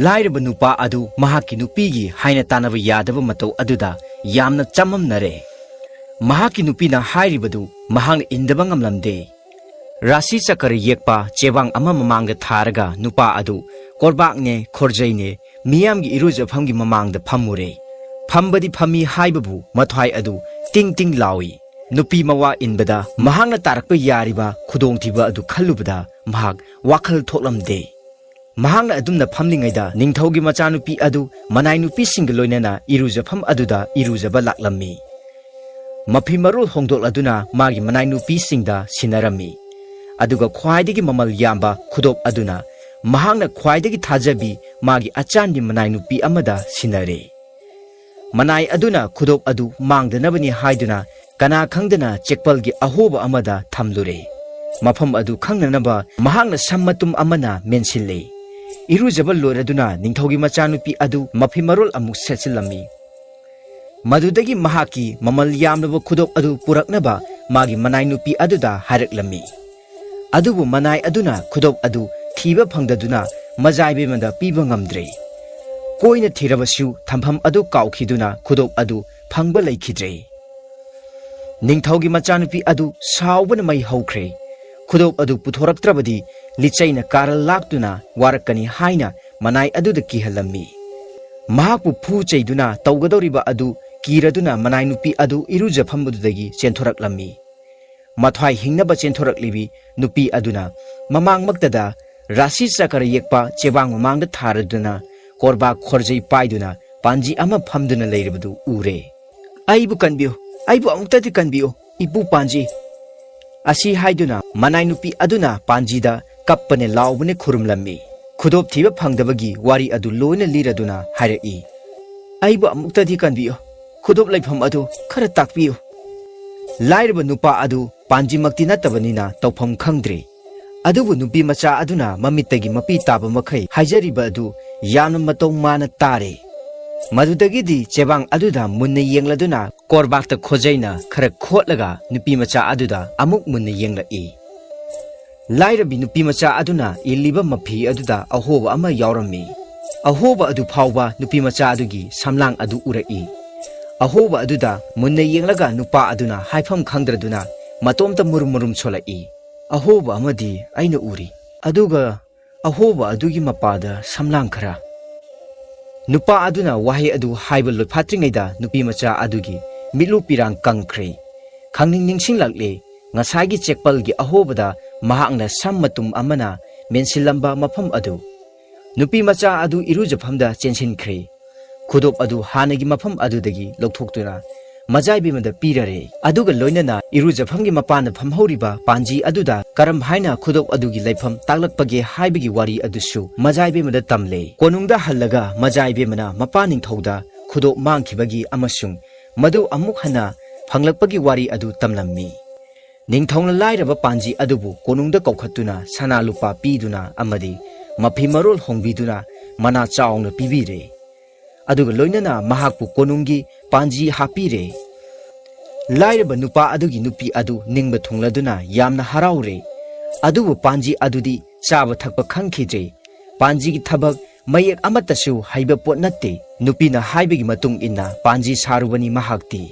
ꯂꯥꯏꯔꯕ ꯅꯨꯄꯥ ꯑꯗꯨ ꯃꯍꯥꯛꯀꯤ ꯅꯨꯄꯤꯒꯤ ꯍꯥꯏꯅ ꯇꯥꯟꯅꯕ ꯌꯥꯗꯕ ꯃꯇꯧ ꯑꯗꯨꯗ ꯌꯥꯝꯅ ꯆꯃꯝꯅꯔꯦ꯫ ꯃꯍꯥꯛꯀꯤ ꯅꯨꯄꯤꯅ ꯍꯥꯏꯔꯤꯕꯗꯨ ꯃꯍꯥꯛꯅ ꯏꯟꯗꯕ ꯉꯝꯂꯝꯗꯦ꯫ ꯔꯥꯁꯤ ꯆꯀꯔ ꯌꯦꯛꯄ ꯆꯦꯕꯥꯡ ꯑꯃ ꯃꯃꯥꯡꯗ ꯊꯥꯔꯒ ꯅꯨꯄꯥ ꯑꯗꯨ ꯀꯣꯔꯕꯥꯛꯅꯦ, ꯈꯣꯔꯖꯩꯅꯦ, ꯃꯤꯌꯥꯝꯒꯤ ꯏꯔꯨꯖꯐꯝꯒꯤ ꯃꯃꯥꯡꯗ ꯐꯝꯃꯨꯔꯦ꯫ ꯐꯝꯕꯗꯤ ꯐꯝꯃꯤ ꯍꯥꯏꯕꯕꯨ ꯃꯊ꯭ꯋꯥꯏ ꯑꯗꯨ ꯇꯤꯡ ꯇꯤꯡ ꯂꯥꯎꯏ꯫ ꯅꯨꯄꯤ ꯃꯋꯥ ꯏꯟꯕꯗ ꯃꯍꯥꯛꯅ ꯇꯥꯔꯛꯄ ꯌꯥꯔꯤꯕ ꯈꯨꯗꯣꯡꯊꯤꯕ ꯑꯗꯨ ꯈꯜꯂꯨꯕꯗ ꯃꯍꯥꯛ ꯋꯥꯈꯜ ꯊꯣꯛꯂꯝꯗꯦ꯫ ꯃꯍꯥꯛꯅ ꯑꯗꯨꯝꯅ ꯐꯝꯂꯤꯉꯩꯗ ꯅꯤꯡꯊꯧꯒꯤ ꯃꯆꯥꯅꯨꯄꯤ ꯑꯗꯨ ꯃꯅꯥꯏ ꯅꯨꯄꯤꯁꯤꯡꯒ ꯂꯣꯏꯅꯅ ꯏꯔꯨꯖꯐꯝ ꯑꯗꯨꯗ ꯏꯔꯨꯖꯕ ꯂꯥꯛꯂꯝꯃꯤ꯫ ꯃꯐꯤ ꯃꯔꯣꯜ ꯍꯣꯡꯗꯣꯛꯂꯗꯨꯅ ꯃꯥꯒꯤ ꯃꯅꯥꯏ ꯅꯨꯄꯤꯁꯤꯡꯗ ꯁꯤꯟꯅꯔꯝꯃꯤ꯫ ꯑꯗꯨꯒ ꯈ꯭ꯋꯥꯏꯗꯒꯤ ꯃꯃꯜ ꯌꯥꯝꯕ ꯈꯨꯗꯣꯞ ꯑꯗꯨꯅ ꯃꯍꯥꯛꯅ ꯈ꯭ꯋꯥꯏꯗꯒꯤ ꯊꯥꯖꯕꯤ ꯃꯥꯒꯤ ꯑꯆꯥꯟꯕꯤ ꯃꯅꯥꯏ ꯅꯨꯄꯤ ꯑꯃꯗ ꯁꯤꯟꯅꯔꯦ꯫ ꯃꯅꯥꯏ ꯑꯗꯨꯅ ꯈꯨꯗꯣꯞ ꯑꯗꯨ ꯃꯥꯡꯗꯅꯕꯅꯤ ꯍꯥꯏꯗꯨꯅ ꯀꯅꯥ ꯈꯪꯗꯅ ꯆꯦꯛꯄꯜꯒꯤ ꯑꯍꯣꯕ ꯑꯃꯗ ꯊꯝꯂꯨꯔꯦ꯫ ꯃꯐꯝ ꯑꯗꯨ ꯈꯪꯅꯅꯕ ꯃꯍꯥꯛꯅ ꯁꯝ ꯃꯇꯨꯝ ꯑꯃꯅ ꯃꯦꯟꯁꯤꯜꯂꯦ꯫ ꯏꯔꯨꯖꯕ ꯂꯣꯏꯔꯗꯨꯅ ꯅꯤꯡꯊꯧꯒꯤ ꯃꯆꯥꯅꯨꯄꯤ ꯑꯗꯨ ꯃꯐꯤ ꯃꯔꯣꯜ ꯑꯃꯨꯛ ꯁꯦꯠꯆꯤꯜꯂꯝꯃꯤ꯫ ꯃꯗꯨꯗꯒꯤ ꯃꯍꯥꯛꯀꯤ ꯃꯃꯜ ꯌꯥꯝꯂꯕ ꯈꯨꯗꯣꯞ ꯑꯗꯨ ꯄꯨꯔꯛꯅꯕ ꯃꯥꯒꯤ ꯃꯅꯥꯏ ꯅꯨꯄꯤ ꯑꯗꯨꯗ ꯍꯥꯏꯔꯛꯂꯝꯃꯤ꯫ ꯑꯗꯨꯕꯨ ꯃꯅꯥꯏ ꯑꯗꯨꯅ ꯈꯨꯗꯣꯞ ꯑꯗꯨ ꯊꯤꯕ ꯐꯪꯗꯗꯨꯅ ꯃꯖꯥꯏꯕꯦꯝꯃꯗ ꯄꯤꯕ ꯉꯝꯗ꯭ꯔꯦ꯫ ꯀꯣꯏꯅ ꯊꯤꯔꯕꯁꯨ ꯊꯝꯐꯝ ꯑꯗꯨ ꯀꯥꯎꯈꯤꯗꯨꯅ ꯈꯨꯗꯣꯞ ꯑꯗꯨ ꯐꯪꯕ ꯂꯩꯈꯤꯗ꯭ꯔꯦ꯫ ꯅꯤꯡꯊꯧꯒꯤ ꯃꯆꯥꯅꯨꯄꯤ ꯑꯗꯨ ꯁꯥꯎꯕꯅ ꯃꯩ ꯍꯧꯈ꯭ꯔꯦ꯫ ꯈꯨꯗꯣꯞ ꯑꯗꯨ ꯄꯨꯊꯣꯔꯛꯇ꯭ꯔꯕꯗꯤ ꯂꯤꯆꯩꯅ ꯀꯥꯔꯜ ꯂꯥꯛꯇꯨꯅ ꯋꯥꯔꯛꯀꯅꯤ ꯍꯥꯏꯅ ꯃꯅꯥꯏ ꯑꯗꯨꯗ ꯀꯤꯍꯜꯂꯝꯃꯤ꯫ ꯃꯍꯥꯛꯄꯨ ꯐꯨ ꯆꯩꯗꯨꯅ ꯇꯧꯒꯗꯧꯔꯤꯕ ꯑꯗꯨ ꯀꯤꯔꯗꯨꯅ ꯃꯅꯥꯏ ꯅꯨꯄꯤ ꯑꯗꯨ ꯏꯔꯨꯖꯐꯝ ꯑꯗꯨꯗꯒꯤ ꯆꯦꯟꯊꯣꯔꯛꯂꯝꯃꯤ꯫ ꯃꯊ꯭ꯋꯥꯏ ꯍꯤꯡꯅꯕ ꯆꯦꯟꯊꯣꯔꯛꯂꯤꯕꯤ ꯅꯨꯄꯤ ꯑꯗꯨꯅ ꯃꯃꯥꯡꯃꯛꯇꯗ ꯔꯥꯁꯤ ꯆꯀꯔ ꯌꯦꯛꯄ ꯆꯦꯕꯥꯡ ꯃꯃꯥꯡꯗ ꯊꯥꯔꯗꯨꯅ ꯀꯣꯔꯕꯥꯛ ꯈꯣꯔꯖꯩ ꯄꯥꯏꯗꯨꯅ ꯄꯥꯟꯖꯤ ꯑꯃ ꯐꯝꯗꯨꯅ ꯂꯩꯔꯕꯗꯨ ꯎꯔꯦ꯫ "ꯑꯩꯕꯨ ꯀꯟꯕꯤꯌꯨ, ꯑꯩꯕꯨ ꯑꯃꯨꯛꯇꯗꯤ ꯀꯟꯕꯤꯌꯨ, ꯏꯄꯨ ꯄꯥꯟꯖꯤ!" ꯑꯁꯤ ꯍꯥꯏꯗꯨꯅ ꯃꯅꯥꯏ ꯅꯨꯄꯤ ꯑꯗꯨꯅ ꯄꯥꯟꯖꯤꯗ ꯀꯞꯄꯅꯦ ꯂꯥꯎꯕꯅꯦ ꯈꯨꯔꯨꯝꯂꯝꯃꯤ꯫ ꯈꯨꯗꯣꯞ ꯊꯤꯕ ꯐꯪꯗꯕꯒꯤ ꯋꯥꯔꯤ ꯑꯗꯨ ꯂꯣꯏꯅ ꯂꯤꯔꯗꯨꯅ ꯍꯥꯏꯔꯛꯏ, "ꯑꯩꯕꯨ ꯑꯃꯨꯛꯇꯗꯤ ꯀꯟꯕꯤꯌꯨ, ꯈꯨꯗꯣꯞ ꯂꯩꯐꯝ ꯑꯗꯨ ꯈꯔ ꯇꯥꯛꯄꯤꯌꯨ!" ꯂꯥꯏꯔꯕ ꯅꯨꯄꯥ ꯑꯗꯨ ꯄꯥꯟꯖꯤꯃꯛꯇꯤ ꯅꯠꯇꯕꯅꯤꯅ ꯇꯧꯐꯝ ꯈꯪꯗ꯭ꯔꯦ꯫ ꯑꯗꯨꯕꯨ ꯅꯨꯄꯤ ꯃꯆꯥ ꯑꯗꯨꯅ ꯃꯃꯤꯠꯇꯒꯤ ꯃꯄꯤ ꯇꯥꯕ ꯃꯈꯩ ꯍꯥꯏꯖꯔꯤꯕ ꯑꯗꯨ ꯌꯥꯝꯅ ꯃꯇꯧ ꯃꯥꯅ ꯇꯥꯔꯦ꯫ ꯃꯗꯨꯗꯒꯤꯗꯤ ꯆꯦꯕꯥꯡ ꯑꯗꯨꯗ ꯃꯨꯟꯅ ꯌꯦꯡꯂꯗꯨꯅ ꯀꯣꯔꯕꯥꯛꯇ ꯈꯣꯖꯩꯅ ꯈꯔ ꯈꯣꯠꯂꯒ ꯅꯨꯄꯤ ꯃꯆꯥ ꯑꯗꯨꯗ ꯑꯃꯨꯛ ꯃꯨꯟꯅ ꯌꯦꯡꯂꯛꯏ꯫ ꯂꯥꯏꯔꯕꯤ ꯅꯨꯄꯤ ꯃꯆꯥ ꯑꯗꯨꯅ ꯏꯜꯂꯤꯕ ꯃꯐꯤ ꯑꯗꯨꯗ ꯑꯍꯣꯕ ꯑꯃ ꯌꯥꯎꯔꯝꯃꯤ꯫ ꯑꯍꯣꯕ ꯑꯗꯨ ꯐꯥꯎꯕ ꯅꯨꯄꯤ ꯃꯆꯥ ꯑꯗꯨꯒꯤ ꯁꯝꯂꯥꯡ ꯑꯗꯨ ꯎꯔꯛꯏ꯫ ꯑꯍꯣꯕ ꯑꯗꯨꯗ ꯃꯨꯟꯅ ꯌꯦꯡꯂꯒ ꯅꯨꯄꯥ ꯑꯗꯨꯅ ꯍꯥꯏꯐꯝ ꯈꯪꯗ꯭ꯔꯗꯨꯅ ꯃꯇꯣꯝꯇ ꯃꯨꯔꯨꯝ ꯃꯨꯔꯨꯝ ꯁꯣꯜꯂꯛꯏ꯫ "ꯑꯍꯣꯕ ꯑꯃꯗꯤ ꯑꯩꯅ ꯎꯔꯤ, ꯑꯗꯨꯒ ꯑꯍꯣꯕ ꯑꯗꯨꯒꯤ ꯃꯄꯥꯗ ꯁꯝꯂꯥꯡ ꯈꯔ꯫" ꯅꯨꯄꯥ ꯑꯗꯨꯅ ꯋꯥꯍꯩ ꯑꯗꯨ ꯍꯥꯏꯕ ꯂꯣꯏꯐꯥꯠꯇ꯭ꯔꯤꯉꯩꯗ ꯅꯨꯄꯤ ꯃꯆꯥ ꯑꯗꯨꯒꯤ ꯃꯤꯠꯂꯨ ꯄꯤꯔꯥꯡ ꯀꯪꯈ꯭ꯔꯦ꯫ ꯈꯪꯅꯤꯡ ꯅꯤꯡꯁꯤꯡꯂꯛꯂꯦ ꯉꯁꯥꯏꯒꯤ ꯆꯦꯛꯄꯜꯒꯤ ꯑꯍꯣꯕꯗ ꯃꯍꯥꯛꯅ ꯁꯝ ꯃꯇꯨꯝ ꯑꯃꯅ ꯃꯦꯟꯁꯤꯜꯂꯝꯕ ꯃꯐꯝ ꯑꯗꯨ꯫ ꯅꯨꯄꯤ ꯃꯆꯥ ꯑꯗꯨ ꯏꯔꯨꯖꯐꯝꯗ ꯆꯦꯟꯁꯤꯟꯈ꯭ꯔꯦ꯫ ꯈꯨꯗꯣꯞ ꯑꯗꯨ ꯍꯥꯟꯅꯒꯤ ꯃꯐꯝ ꯑꯗꯨꯗꯒꯤ ꯂꯧꯊꯣꯛꯇꯨꯅ ꯃꯖꯥꯏꯕꯦꯝꯃꯗ ꯄꯤꯔꯔꯦ꯫ ꯑꯗꯨꯒ ꯂꯣꯏꯅꯅ ꯏꯔꯨꯖꯐꯝꯒꯤ ꯃꯄꯥꯟꯗ ꯐꯝꯍꯧꯔꯤꯕ ꯄꯥꯟꯖꯤ ꯑꯗꯨꯗ ꯀꯔꯝ ꯍꯥꯏꯅ ꯈꯨꯗꯣꯞ ꯑꯗꯨꯒꯤ ꯂꯩꯐꯝ ꯇꯥꯛꯂꯛꯄꯒꯦ ꯍꯥꯏꯕꯒꯤ ꯋꯥꯔꯤ ꯑꯗꯨꯁꯨ ꯃꯖꯥꯏꯕꯦꯝꯃꯗ ꯇꯝꯂꯦ꯫ ꯀꯣꯅꯨꯡꯗ ꯍꯜꯂꯒ ꯃꯖꯥꯏꯕꯦꯝꯃꯅ ꯃꯄꯥ ꯅꯤꯡꯊꯧꯗ ꯈꯨꯗꯣꯞ ꯃꯥꯡꯈꯤꯕꯒꯤ ꯑꯃꯁꯨꯡ ꯃꯗꯨ ꯑꯃꯨꯛ ꯍꯟꯅ ꯐꯪꯂꯛꯄꯒꯤ ꯋꯥꯔꯤ ꯑꯗꯨ ꯇꯝꯂꯝꯃꯤ꯫ ꯅꯤꯡꯊꯧꯅ ꯂꯥꯏꯔꯕ ꯄꯥꯟꯖꯤ ꯑꯗꯨꯕꯨ ꯀꯣꯅꯨꯡꯗ ꯀꯧꯈꯠꯇꯨꯅ ꯁꯅꯥ ꯂꯨꯄꯥ ꯄꯤꯗꯨꯅ ꯑꯃꯗꯤ ꯃꯐꯤ ꯃꯔꯣꯜ ꯍꯣꯡꯕꯤꯗꯨꯅ ꯃꯅꯥ ꯆꯥꯎꯅ ꯄꯤꯕꯤꯔꯦ꯫ ꯑꯗꯨꯒ ꯂꯣꯏꯅꯅ ꯃꯍꯥꯛꯄꯨ ꯀꯣꯅꯨꯡꯒꯤ ꯄꯥꯟꯖꯤ ꯍꯥꯞꯄꯤꯔꯦ꯫ ꯂꯥꯏꯔꯕ ꯅꯨꯄꯥ ꯑꯗꯨꯒꯤ ꯅꯨꯄꯤ ꯑꯗꯨ ꯅꯤꯡꯕ ꯊꯨꯡꯂꯗꯨꯅ ꯌꯥꯝꯅ ꯍꯔꯥꯎꯔꯦ꯫ ꯑꯗꯨꯕꯨ ꯄꯥꯟꯖꯤ ꯑꯗꯨꯗꯤ ꯆꯥꯕ ꯊꯛꯄ ꯈꯪꯈꯤꯗ꯭ꯔꯦ꯫ ꯄꯥꯟꯖꯤꯒꯤ ꯊꯕꯛ ꯃꯌꯦꯛ ꯑꯃꯠꯇꯁꯨ ꯍꯩꯕ ꯄꯣꯠ ꯅꯠꯇꯦ꯫ ꯅꯨꯄꯤꯅ ꯍꯥꯏꯕꯒꯤ ꯃꯇꯨꯡ ꯏꯟꯅ ꯄꯥꯟꯖꯤ ꯁꯥꯔꯨꯕꯅꯤ ꯃꯍꯥꯛꯇꯤ꯫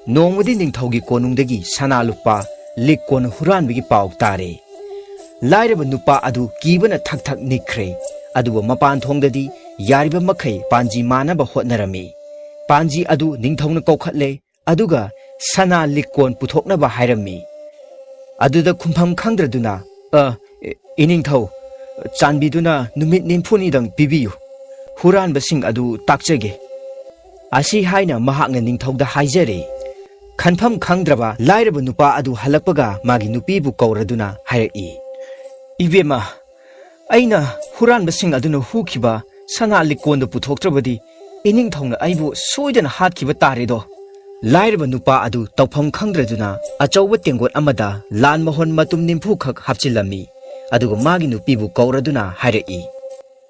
ꯅꯣꯡꯃꯗꯤ ꯅꯤꯡꯊꯧꯒꯤ ꯀꯣꯅꯨꯡꯗꯒꯤ ꯁꯅꯥ ꯂꯨꯄꯥ ꯂꯤꯛ ꯀꯣꯟ ꯍꯨꯔꯥꯟꯕꯒꯤ ꯄꯥꯎ ꯇꯥꯔꯦ꯫ ꯂꯥꯏꯔꯕ ꯅꯨꯄꯥ ꯑꯗꯨ ꯀꯤꯕꯅ ꯊꯛ ꯊꯛ ꯅꯤꯛꯈ꯭ꯔꯦ꯫ ꯑꯗꯨꯕꯨ ꯃꯄꯥꯟ ꯊꯣꯡꯗꯗꯤ ꯌꯥꯔꯤꯕ ꯃꯈꯩ ꯄꯥꯟꯖꯤ ꯃꯥꯟꯅꯕ ꯍꯣꯠꯅꯔꯝꯃꯤ꯫ ꯄꯥꯟꯖꯤ ꯑꯗꯨ ꯅꯤꯡꯊꯧꯅ ꯀꯧꯈꯠꯂꯦ, ꯑꯗꯨꯒ ꯁꯅꯥ ꯂꯤꯛ ꯀꯣꯟ ꯄꯨꯊꯣꯛꯅꯕ ꯍꯥꯏꯔꯝꯃꯤ꯫ ꯑꯗꯨꯗ ꯈꯨꯝꯐꯝ ꯈꯪꯗ꯭ꯔꯗꯨꯅ, "ꯑ, ꯏꯅꯤꯡꯊꯧ, ꯆꯥꯟꯕꯤꯗꯨꯅ ꯅꯨꯃꯤꯠ ꯅꯤꯝꯐꯨꯅꯤꯗꯪ ꯄꯤꯕꯤꯌꯨ꯫ ꯍꯨꯔꯥꯟꯕꯁꯤꯡ ꯑꯗꯨ ꯇꯥꯛꯆꯒꯦ"꯫ ꯑꯁꯤ ꯍꯥꯏꯅ ꯃꯍꯥꯛꯅ ꯅꯤꯡꯊꯧꯗ ꯍꯥꯏꯖꯔꯦ꯫ ꯈꯟꯐꯝ ꯈꯪꯗ꯭ꯔꯕ ꯂꯥꯏꯔꯕ ꯅꯨꯄꯥ ꯑꯗꯨ ꯍꯜꯂꯛꯄꯒ ꯃꯥꯒꯤ ꯅꯨꯄꯤꯕꯨ ꯀꯧꯔꯗꯨꯅ ꯍꯥꯏꯔꯛꯏ, "ꯏꯕꯦꯝꯃ, ꯑꯩꯅ ꯍꯨꯔꯥꯟꯕꯁꯤꯡ ꯑꯗꯨꯅ ꯍꯨꯈꯤꯕ ꯁꯅꯥ ꯂꯤꯛꯀꯣꯟꯗꯨ ꯄꯨꯊꯣꯛꯇ꯭ꯔꯕꯗꯤ ꯏꯅꯤꯡꯊꯧꯅ ꯑꯩꯕꯨ ꯁꯣꯏꯗꯅ ꯍꯥꯠꯈꯤꯕ ꯇꯥꯔꯦꯗꯣ"꯫ ꯂꯥꯏꯔꯕ ꯅꯨꯄꯥ ꯑꯗꯨ ꯇꯧꯐꯝ ꯈꯪꯗ꯭ꯔꯗꯨꯅ ꯑꯆꯧꯕ ꯇꯦꯡꯒꯣꯠ ꯑꯃꯗ ꯂꯥꯜ ꯃꯣꯍꯣꯟ ꯃꯇꯨꯝ ꯅꯤꯝꯐꯨꯈꯛ ꯍꯥꯞꯆꯤꯜꯂꯝꯃꯤ꯫ ꯑꯗꯨꯒ ꯃꯥꯒꯤ ꯅꯨꯄꯤꯕꯨ ꯀꯧꯔꯗꯨꯅ ꯍꯥꯏꯔꯛꯏ,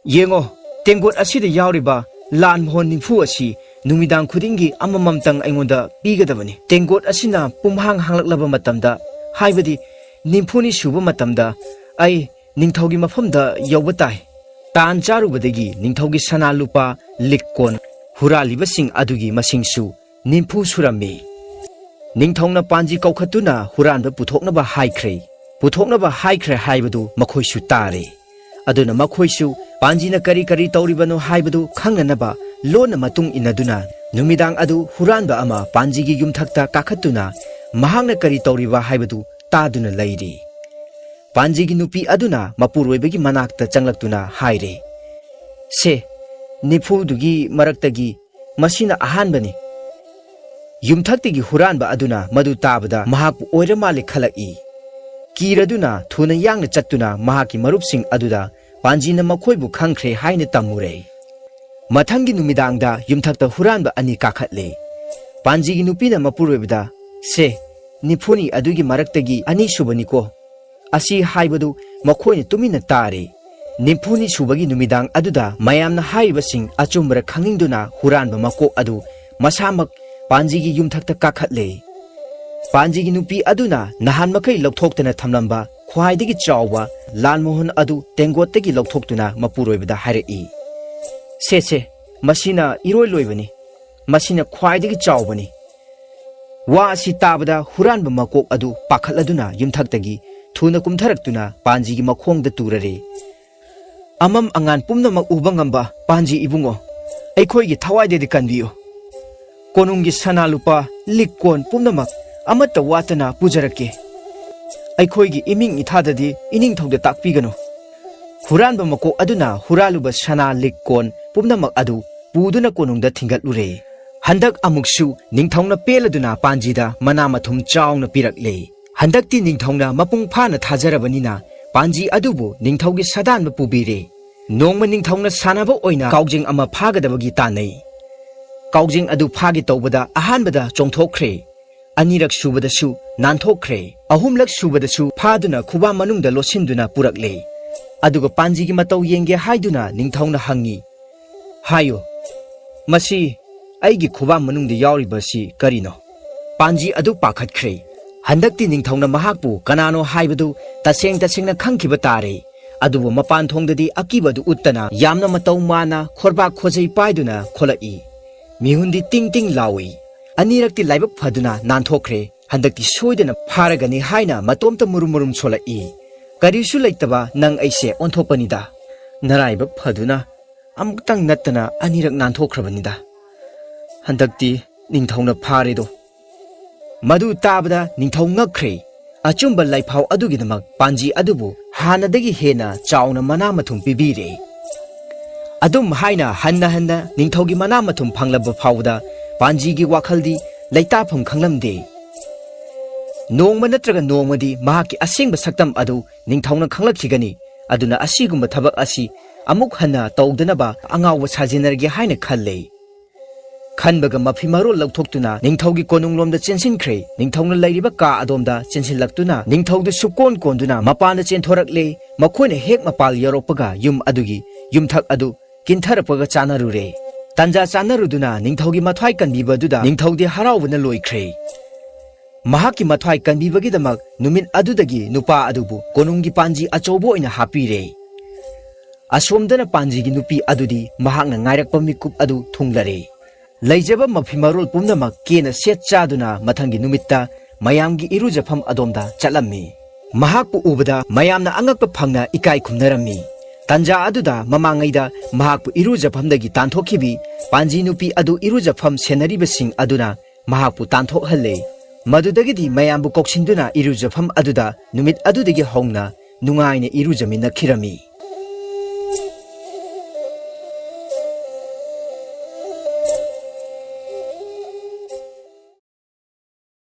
"ꯌꯦꯡꯉꯣ, ꯇꯦꯡꯒꯣꯠ ꯑꯁꯤꯗ ꯌꯥꯎꯔꯤꯕ ꯂꯥꯜ ꯃꯣꯍꯣꯟ ꯅꯤꯝꯐꯨ ꯑꯁꯤ ꯅꯨꯃꯤꯗꯥꯡ ꯈꯨꯗꯤꯡꯒꯤ ꯑꯃꯃꯝꯇꯪ ꯑꯩꯉꯣꯟꯗ ꯄꯤꯒꯗꯕꯅꯤ꯫ ꯇꯦꯡꯒꯣꯠ ꯑꯁꯤꯅ ꯄꯨꯝꯍꯥꯡ ꯍꯥꯡꯂꯛꯂꯕ ꯃꯇꯝꯗ, ꯍꯥꯏꯕꯗꯤ ꯅꯤꯝꯐꯨꯅꯤ ꯁꯨꯕ ꯃꯇꯝꯗ, ꯑꯩ ꯅꯤꯡꯊꯧꯒꯤ ꯃꯐꯝꯗ ꯌꯧꯕ ꯇꯥꯏ"꯫ ꯇꯥꯟ ꯆꯥꯔꯨꯕꯗꯒꯤ ꯅꯤꯡꯊꯧꯒꯤ ꯁꯅꯥ ꯂꯨꯄꯥ ꯂꯤꯛ ꯀꯣꯟ ꯍꯨꯔꯥꯜꯂꯤꯕꯁꯤꯡ ꯑꯗꯨꯒꯤ ꯃꯁꯤꯡꯁꯨ ꯅꯤꯝꯐꯨ ꯁꯨꯔꯝꯃꯤ꯫ ꯅꯤꯡꯊꯧꯅ ꯄꯥꯟꯖꯤ ꯀꯧꯈꯠꯇꯨꯅ ꯍꯨꯔꯥꯟꯕ ꯄꯨꯊꯣꯛꯅꯕ ꯍꯥꯏꯈ꯭ꯔꯦ꯫ ꯄꯨꯊꯣꯛꯅꯕ ꯍꯥꯏꯈ꯭ꯔꯦ ꯍꯥꯏꯕꯗꯨ ꯃꯈꯣꯏꯁꯨ ꯇꯥꯔꯦ꯫ ꯑꯗꯨꯅ ꯃꯈꯣꯏꯁꯨ ꯄꯥꯟꯖꯤꯅ ꯀꯔꯤ ꯀꯔꯤ ꯇꯧꯔꯤꯕꯅꯣ ꯍꯥꯏꯕꯗꯨ ꯈꯪꯅꯅꯕ ꯂꯣꯟꯅ ꯃꯇꯨꯡ ꯏꯟꯅꯗꯨꯅ ꯅꯨꯃꯤꯗꯥꯡ ꯑꯗꯨ ꯍꯨꯔꯥꯟꯕ ꯑꯃ ꯄꯥꯟꯖꯤꯒꯤ ꯌꯨꯝꯊꯛꯇ ꯀꯥꯈꯠꯇꯨꯅ ꯃꯍꯥꯛꯅ ꯀꯔꯤ ꯇꯧꯔꯤꯕ ꯍꯥꯏꯕꯗꯨ ꯇꯥꯗꯨꯅ ꯂꯩꯔꯤ꯫ ꯄꯥꯟꯖꯤꯒꯤ ꯅꯨꯄꯤ ꯑꯗꯨꯅ ꯃꯄꯨꯔꯣꯏꯕꯒꯤ ꯃꯅꯥꯛꯇ ꯆꯪꯂꯛꯇꯨꯅ ꯍꯥꯏꯔꯦ, "ꯁꯦ, ꯅꯤꯐꯨꯗꯨꯒꯤ ꯃꯔꯛꯇꯒꯤ ꯃꯁꯤꯅ ꯑꯍꯥꯟꯕꯅꯤ"꯫ ꯌꯨꯝꯊꯛꯇꯒꯤ ꯍꯨꯔꯥꯟꯕ ꯑꯗꯨꯅ ꯃꯗꯨ ꯇꯥꯕꯗ ꯃꯍꯥꯛꯄꯨ ꯑꯣꯏꯔ ꯃꯥꯜꯂꯦ ꯈꯜꯂꯛꯏ꯫ ꯀꯤꯔꯗꯨꯅ ꯊꯨꯅ ꯌꯥꯡꯅ ꯆꯠꯇꯨꯅ ꯃꯍꯥꯛꯀꯤ ꯃꯔꯨꯞꯁꯤꯡ ꯑꯗꯨꯗ ꯄꯥꯟꯖꯤꯅ ꯃꯈꯣꯏꯕꯨ ꯈꯪꯈ꯭ꯔꯦ ꯍꯥꯏꯅ ꯇꯝꯃꯨꯔꯦ꯫ ꯃꯊꯪꯒꯤ ꯅꯨꯃꯤꯗꯥꯡꯗ ꯌꯨꯝꯊꯛꯇ ꯍꯨꯔꯥꯟꯕ ꯑꯅꯤ ꯀꯥꯈꯠꯂꯦ꯫ ꯄꯥꯟꯖꯤꯒꯤ ꯅꯨꯄꯤꯅ ꯃꯄꯨꯔꯣꯏꯕꯗ, "ꯁꯦ, ꯅꯤꯐꯨꯅꯤ ꯑꯗꯨꯒꯤ ꯃꯔꯛꯇꯒꯤ ꯑꯅꯤꯁꯨꯕꯅꯤꯀꯣ"꯫ ꯑꯁꯤ ꯍꯥꯏꯕꯗꯨ ꯃꯈꯣꯏꯅ ꯇꯨꯃꯤꯟꯅ ꯇꯥꯔꯦ꯫ ꯅꯤꯝꯐꯨꯅꯤ ꯁꯨꯕꯒꯤ ꯅꯨꯃꯤꯗꯥꯡ ꯑꯗꯨꯗ ꯃꯌꯥꯝꯅ ꯍꯥꯏꯔꯤꯕꯁꯤꯡ ꯑꯆꯨꯝꯕꯔ ꯈꯪꯅꯤꯡꯗꯨꯅ ꯍꯨꯔꯥꯟꯕ ꯃꯀꯣꯛ ꯑꯗꯨ ꯃꯁꯥꯃꯛ ꯄꯥꯟꯖꯤꯒꯤ ꯌꯨꯝꯊꯛꯇ ꯀꯥꯈꯠꯂꯦ꯫ ꯄꯥꯟꯖꯤꯒꯤ ꯅꯨꯄꯤ ꯑꯗꯨꯅ ꯅꯍꯥꯟ ꯃꯈꯩ ꯂꯧꯊꯣꯛꯇꯅ ꯊꯝꯂꯝꯕ ꯈ꯭ꯋꯥꯏꯗꯒꯤ ꯆꯥꯎꯕ ꯂꯥꯜ ꯃꯣꯍꯟ ꯑꯗꯨ ꯇꯦꯡꯒꯣꯠꯇꯒꯤ ꯂꯧꯊꯣꯛꯇꯨꯅ ꯃꯄꯨꯔꯣꯏꯕꯗ ꯍꯥꯏꯔꯛꯏ, "ꯁꯦ, ꯁꯦ, ꯃꯁꯤꯅ ꯏꯔꯣꯏ ꯂꯣꯏꯕꯅꯤ꯫ ꯃꯁꯤꯅ ꯈ꯭ꯋꯥꯏꯗꯒꯤ ꯆꯥꯎꯕꯅꯤ"꯫ ꯋꯥ ꯑꯁꯤ ꯇꯥꯕꯗ ꯍꯨꯔꯥꯟꯕ ꯃꯀꯣꯛ ꯑꯗꯨ ꯄꯥꯈꯠꯂꯗꯨꯅ ꯌꯨꯝꯊꯛꯇꯒꯤ ꯊꯨꯅ ꯀꯨꯝꯊꯔꯛꯇꯨꯅ ꯄꯥꯟꯖꯤꯒꯤ ꯃꯈꯣꯡꯗ ꯇꯨꯔꯔꯦ꯫ ꯑꯃꯝ ꯑꯉꯥꯟ ꯄꯨꯝꯅꯃꯛ ꯎꯕ ꯉꯝꯕ ꯄꯥꯟꯖꯤ ꯏꯕꯨꯡꯉꯣ, ꯑꯩꯈꯣꯏꯒꯤ ꯊꯋꯥꯏꯗꯗꯤ ꯀꯟꯕꯤꯌꯨ꯫ ꯀꯣꯅꯨꯡꯒꯤ ꯁꯅꯥ ꯂꯨꯄꯥ, ꯂꯤꯛ ꯀꯣꯟ ꯄꯨꯝꯅꯃꯛ ꯑꯃꯠꯇ ꯋꯥꯠꯇꯅ ꯄꯨꯖꯔꯛꯀꯦ꯫ ꯑꯩꯈꯣꯏꯒꯤ ꯏꯃꯤꯡ ꯏꯊꯥꯗꯗꯤ ꯏꯅꯤꯡꯊꯧꯗ ꯇꯥꯛꯄꯤꯒꯅꯨ꯫ ꯍꯨꯔꯥꯟꯕ ꯃꯀꯣꯛ ꯑꯗꯨꯅ ꯍꯨꯔꯥꯜꯂꯨꯕ ꯁꯅꯥ ꯂꯤꯛ ꯀꯣꯟ ꯄꯨꯝꯅꯃꯛ ꯑꯗꯨ ꯄꯨꯗꯨꯅ ꯀꯣꯅꯨꯡꯗ ꯊꯤꯡꯒꯠꯂꯨꯔꯦ꯫ ꯍꯟꯗꯛ ꯑꯃꯨꯛꯁꯨ ꯅꯤꯡꯊꯧꯅ ꯄꯦꯜꯂꯗꯨꯅ ꯄꯥꯟꯖꯤꯗ ꯃꯅꯥ ꯃꯊꯨꯝ ꯆꯥꯎꯅ ꯄꯤꯔꯛꯂꯦ꯫ ꯍꯟꯗꯛꯇꯤ ꯅꯤꯡꯊꯧꯅ ꯃꯄꯨꯡ ꯐꯥꯅ ꯊꯥꯖꯔꯕꯅꯤꯅ ꯄꯥꯟꯖꯤ ꯑꯗꯨꯕꯨ ꯅꯤꯡꯊꯧꯒꯤ ꯁꯥꯗꯥꯟꯕ ꯄꯨꯕꯤꯔꯦ꯫ ꯅꯣꯡꯃ ꯅꯤꯡꯊꯧꯅ ꯁꯥꯟꯅꯕ ꯑꯣꯏꯅ ꯀꯥꯎꯖꯦꯡ ꯑꯃ ꯐꯥꯒꯗꯕꯒꯤ ꯇꯥꯟꯅꯩ꯫ ꯀꯥꯎꯖꯦꯡ ꯑꯗꯨ ꯐꯥꯒꯦ ꯇꯧꯕꯗ ꯑꯍꯥꯟꯕꯗ ꯆꯣꯡꯊꯣꯛꯈ꯭ꯔꯦ꯫ ꯑꯅꯤꯔꯛ ꯁꯨꯕꯗꯁꯨ ꯅꯥꯟꯊꯣꯛꯈ꯭ꯔꯦ꯫ ꯑꯍꯨꯝꯂꯛ ꯁꯨꯕꯗꯁꯨ ꯐꯥꯗꯨꯅ ꯈꯨꯕꯥꯝ ꯃꯅꯨꯡꯗ ꯂꯣꯠꯁꯤꯟꯗꯨꯅ ꯄꯨꯔꯛꯂꯦ꯫ ꯑꯗꯨꯒ ꯄꯥꯟꯖꯤꯒꯤ ꯃꯇꯧ ꯌꯦꯡꯒꯦ ꯍꯥꯏꯗꯨꯅ ꯅꯤꯡꯊꯧꯅ ꯍꯪꯉꯤ, "ꯍꯥꯏꯌꯨ, ꯃꯁꯤ ꯑꯩꯒꯤ ꯈꯨꯕꯥꯝ ꯃꯅꯨꯡꯗ ꯌꯥꯎꯔꯤꯕꯁꯤ ꯀꯔꯤꯅꯣ?" ꯄꯥꯟꯖꯤ ꯑꯗꯨ ꯄꯥꯈꯠꯈ꯭ꯔꯦ꯫ ꯍꯟꯗꯛꯇꯤ ꯅꯤꯡꯊꯧꯅ ꯃꯍꯥꯛꯄꯨ ꯀꯅꯥꯅꯣ ꯍꯥꯏꯕꯗꯨ ꯇꯁꯦꯡ ꯇꯁꯦꯡꯅ ꯈꯪꯈꯤꯕ ꯇꯥꯔꯦ꯫ ꯑꯗꯨꯕꯨ ꯃꯄꯥꯟ ꯊꯣꯡꯗꯗꯤ ꯑꯀꯤꯕ ꯑꯗꯨ ꯎꯠꯇꯅ ꯌꯥꯝꯅ ꯃꯇꯧ ꯃꯥꯟꯅ ꯈꯣꯔꯕꯥꯛ ꯈꯣꯖꯩ ꯄꯥꯏꯗꯨꯅ ꯈꯣꯂꯛꯏ꯫ ꯃꯤꯍꯨꯟꯗꯤ ꯇꯤꯡ ꯇꯤꯡ ꯂꯥꯎꯏ꯫ ꯑꯅꯤꯔꯛꯇꯤ ꯂꯥꯏꯕꯛ ꯐꯗꯨꯅ ꯅꯥꯟꯊꯣꯛꯈ꯭ꯔꯦ꯫ ꯍꯟꯗꯛꯇꯤ ꯁꯣꯏꯗꯅ ꯐꯥꯔꯒꯅꯤ ꯍꯥꯏꯅ ꯃꯇꯣꯝꯇ ꯃꯨꯔꯨꯝ ꯃꯨꯔꯨꯝ ꯁꯣꯜꯂꯛꯏ꯫ "ꯀꯔꯤꯁꯨ ꯂꯩꯇꯕ ꯅꯪ ꯑꯩꯁꯦ ꯑꯣꯟꯊꯣꯛꯄꯅꯤꯗ꯫ ꯅꯔꯥꯏꯕꯛ ꯐꯗꯨꯅ ꯑꯃꯨꯛꯇꯪ ꯅꯠꯇꯅ ꯑꯅꯤꯔꯛ ꯅꯥꯟꯊꯣꯛꯈ꯭ꯔꯕꯅꯤꯗ꯫ ꯍꯟꯗꯛꯇꯤ ꯅꯤꯡꯊꯧꯅ ꯐꯥꯔꯦꯗꯣ꯫" ꯃꯗꯨ ꯇꯥꯕꯗ ꯅꯤꯡꯊꯧ ꯉꯛꯈ꯭ꯔꯦ꯫ ꯑꯆꯨꯝꯕ ꯂꯥꯏꯐꯥꯎ ꯑꯗꯨꯒꯤꯗꯃꯛ ꯄꯥꯟꯖꯤ ꯑꯗꯨꯕꯨ ꯍꯥꯟꯅꯗꯒꯤ ꯍꯦꯟꯅ ꯆꯥꯎꯅ ꯃꯅꯥ ꯃꯊꯨꯝ ꯄꯤꯕꯤꯔꯦ꯫ ꯑꯗꯨꯝ ꯍꯥꯏꯅ ꯍꯟꯅ ꯍꯟꯅ ꯅꯤꯡꯊꯧꯒꯤ ꯃꯅꯥ ꯃꯊꯨꯝ ꯐꯪꯂꯕ ꯐꯥꯎꯕꯗ ꯄꯥꯟꯖꯤꯒꯤ ꯋꯥꯈꯜꯗꯤ ꯂꯩꯇꯥꯐꯝ ꯈꯪꯂꯝꯗꯦ꯫ ꯅꯣꯡꯃ ꯅꯠꯇ꯭ꯔꯒ ꯅꯣꯡꯃꯗꯤ ꯃꯍꯥꯛꯀꯤ ꯑꯁꯦꯡꯕ ꯁꯛꯇꯝ ꯑꯗꯨ ꯅꯤꯡꯊꯧꯅ ꯈꯪꯂꯛꯈꯤꯒꯅꯤ꯫ ꯑꯗꯨꯅ ꯑꯁꯤꯒꯨꯝꯕ ꯊꯕꯛ ꯑꯁꯤ ꯑꯃꯨꯛ ꯍꯟꯅ ꯇꯧꯗꯅꯕ ꯑꯉꯥꯎꯕ ꯁꯥꯖꯤꯟꯅꯔꯒꯦ ꯍꯥꯏꯅ ꯈꯜꯂꯦ꯫ ꯈꯟꯕꯒ ꯃꯐꯤ ꯃꯔꯣꯜ ꯂꯧꯊꯣꯛꯇꯨꯅ ꯅꯤꯡꯊꯧꯒꯤ ꯀꯣꯅꯨꯡꯂꯣꯝꯗ ꯆꯦꯟꯁꯤꯟꯈ꯭ꯔꯦ꯫ ꯅꯤꯡꯊꯧꯅ ꯂꯩꯔꯤꯕ ꯀꯥ ꯑꯗꯣꯝꯗ ꯆꯦꯟꯁꯤꯜꯂꯛꯇꯨꯅ ꯅꯤꯡꯊꯧꯗꯨ ꯁꯨꯛꯀꯣꯟ ꯀꯣꯟꯗꯨꯅ ꯃꯄꯥꯟꯗ ꯆꯦꯟꯊꯣꯔꯛꯂꯦ꯫ ꯃꯈꯣꯏꯅ ꯍꯦꯛ ꯃꯄꯥꯜ ꯌꯧꯔꯛꯄꯒ ꯌꯨꯝ ꯑꯗꯨꯒꯤ ꯌꯨꯝꯊꯛ ꯑꯗꯨ ꯀꯤꯟꯊꯔꯛꯄꯒ ꯆꯥꯅꯔꯨꯔꯦ꯫ ꯇꯥꯟꯖꯥ ꯆꯥꯅꯔꯨꯗꯨꯅ ꯅꯤꯡꯊꯧꯒꯤ ꯃꯊ꯭ꯋꯥꯏ ꯀꯟꯕꯤꯕ ꯑꯗꯨꯗ ꯅꯤꯡꯊꯧꯗꯤ ꯍꯔꯥꯎꯕꯅ ꯂꯣꯏꯈ꯭ꯔꯦ꯫ ꯃꯍꯥꯛꯀꯤ ꯃꯊ꯭ꯋꯥꯏ ꯀꯟꯕꯤꯕꯒꯤꯗꯃꯛ ꯅꯨꯃꯤꯠ ꯑꯗꯨꯗꯒꯤ ꯅꯨꯄꯥ ꯑꯗꯨꯕꯨ ꯀꯣꯅꯨꯡꯒꯤ ꯄꯥꯟꯖꯤ ꯑꯆꯧꯕ ꯑꯣꯏꯅ ꯍꯥꯞꯄꯤꯔꯦ꯫ ꯑꯁꯣꯝꯗꯅ ꯄꯥꯟꯖꯤꯒꯤ ꯅꯨꯄꯤ ꯑꯗꯨꯗꯤ ꯃꯍꯥꯛꯅ ꯉꯥꯏꯔꯛꯄ ꯃꯤꯀꯨꯞ ꯑꯗꯨ ꯊꯨꯡꯂꯔꯦ꯫ ꯂꯩꯖꯕ ꯃꯐꯤ ꯃꯔꯣꯜ ꯄꯨꯝꯅꯃꯛ ꯀꯦꯅ ꯁꯦꯠ ꯆꯥꯗꯨꯅ ꯃꯊꯪꯒꯤ ꯅꯨꯃꯤꯠꯇ ꯃꯌꯥꯝꯒꯤ ꯏꯔꯨꯖꯐꯝ ꯑꯗꯣꯝꯗ ꯆꯠꯂꯝꯃꯤ꯫ ꯃꯍꯥꯛꯄꯨ ꯎꯕꯗ ꯃꯌꯥꯝꯅ ꯑꯉꯛꯄ ꯐꯪꯅ ꯏꯀꯥꯏ ꯈꯨꯝꯅꯔꯝꯃꯤ꯫ ꯇꯟꯖꯥ ꯑꯗꯨꯗ ꯃꯃꯥꯡꯉꯩꯗ ꯃꯍꯥꯛꯄꯨ ꯏꯔꯨꯖꯐꯝꯗꯒꯤ ꯇꯥꯟꯊꯣꯛꯈꯤꯕꯤ ꯄꯥꯟꯖꯤ ꯅꯨꯄꯤ ꯑꯗꯨ ꯏꯔꯨꯖꯐꯝ ꯁꯦꯟꯅꯔꯤꯕꯁꯤꯡ ꯑꯗꯨꯅ ꯃꯍꯥꯛꯄꯨ ꯇꯥꯟꯊꯣꯛꯍꯜꯂꯦ꯫ ꯃꯗꯨꯗꯒꯤꯗꯤ ꯃꯌꯥꯝꯕꯨ ꯀꯧꯁꯤꯟꯗꯨꯅ ꯏꯔꯨꯖꯐꯝ ꯑꯗꯨꯗ ꯅꯨꯃꯤꯠ ꯑꯗꯨꯗꯒꯤ ꯍꯧꯅ ꯅꯨꯡꯉꯥꯏꯅ ꯏꯔꯨꯖꯃꯤꯟꯅꯈꯤꯔꯝꯃꯤ꯫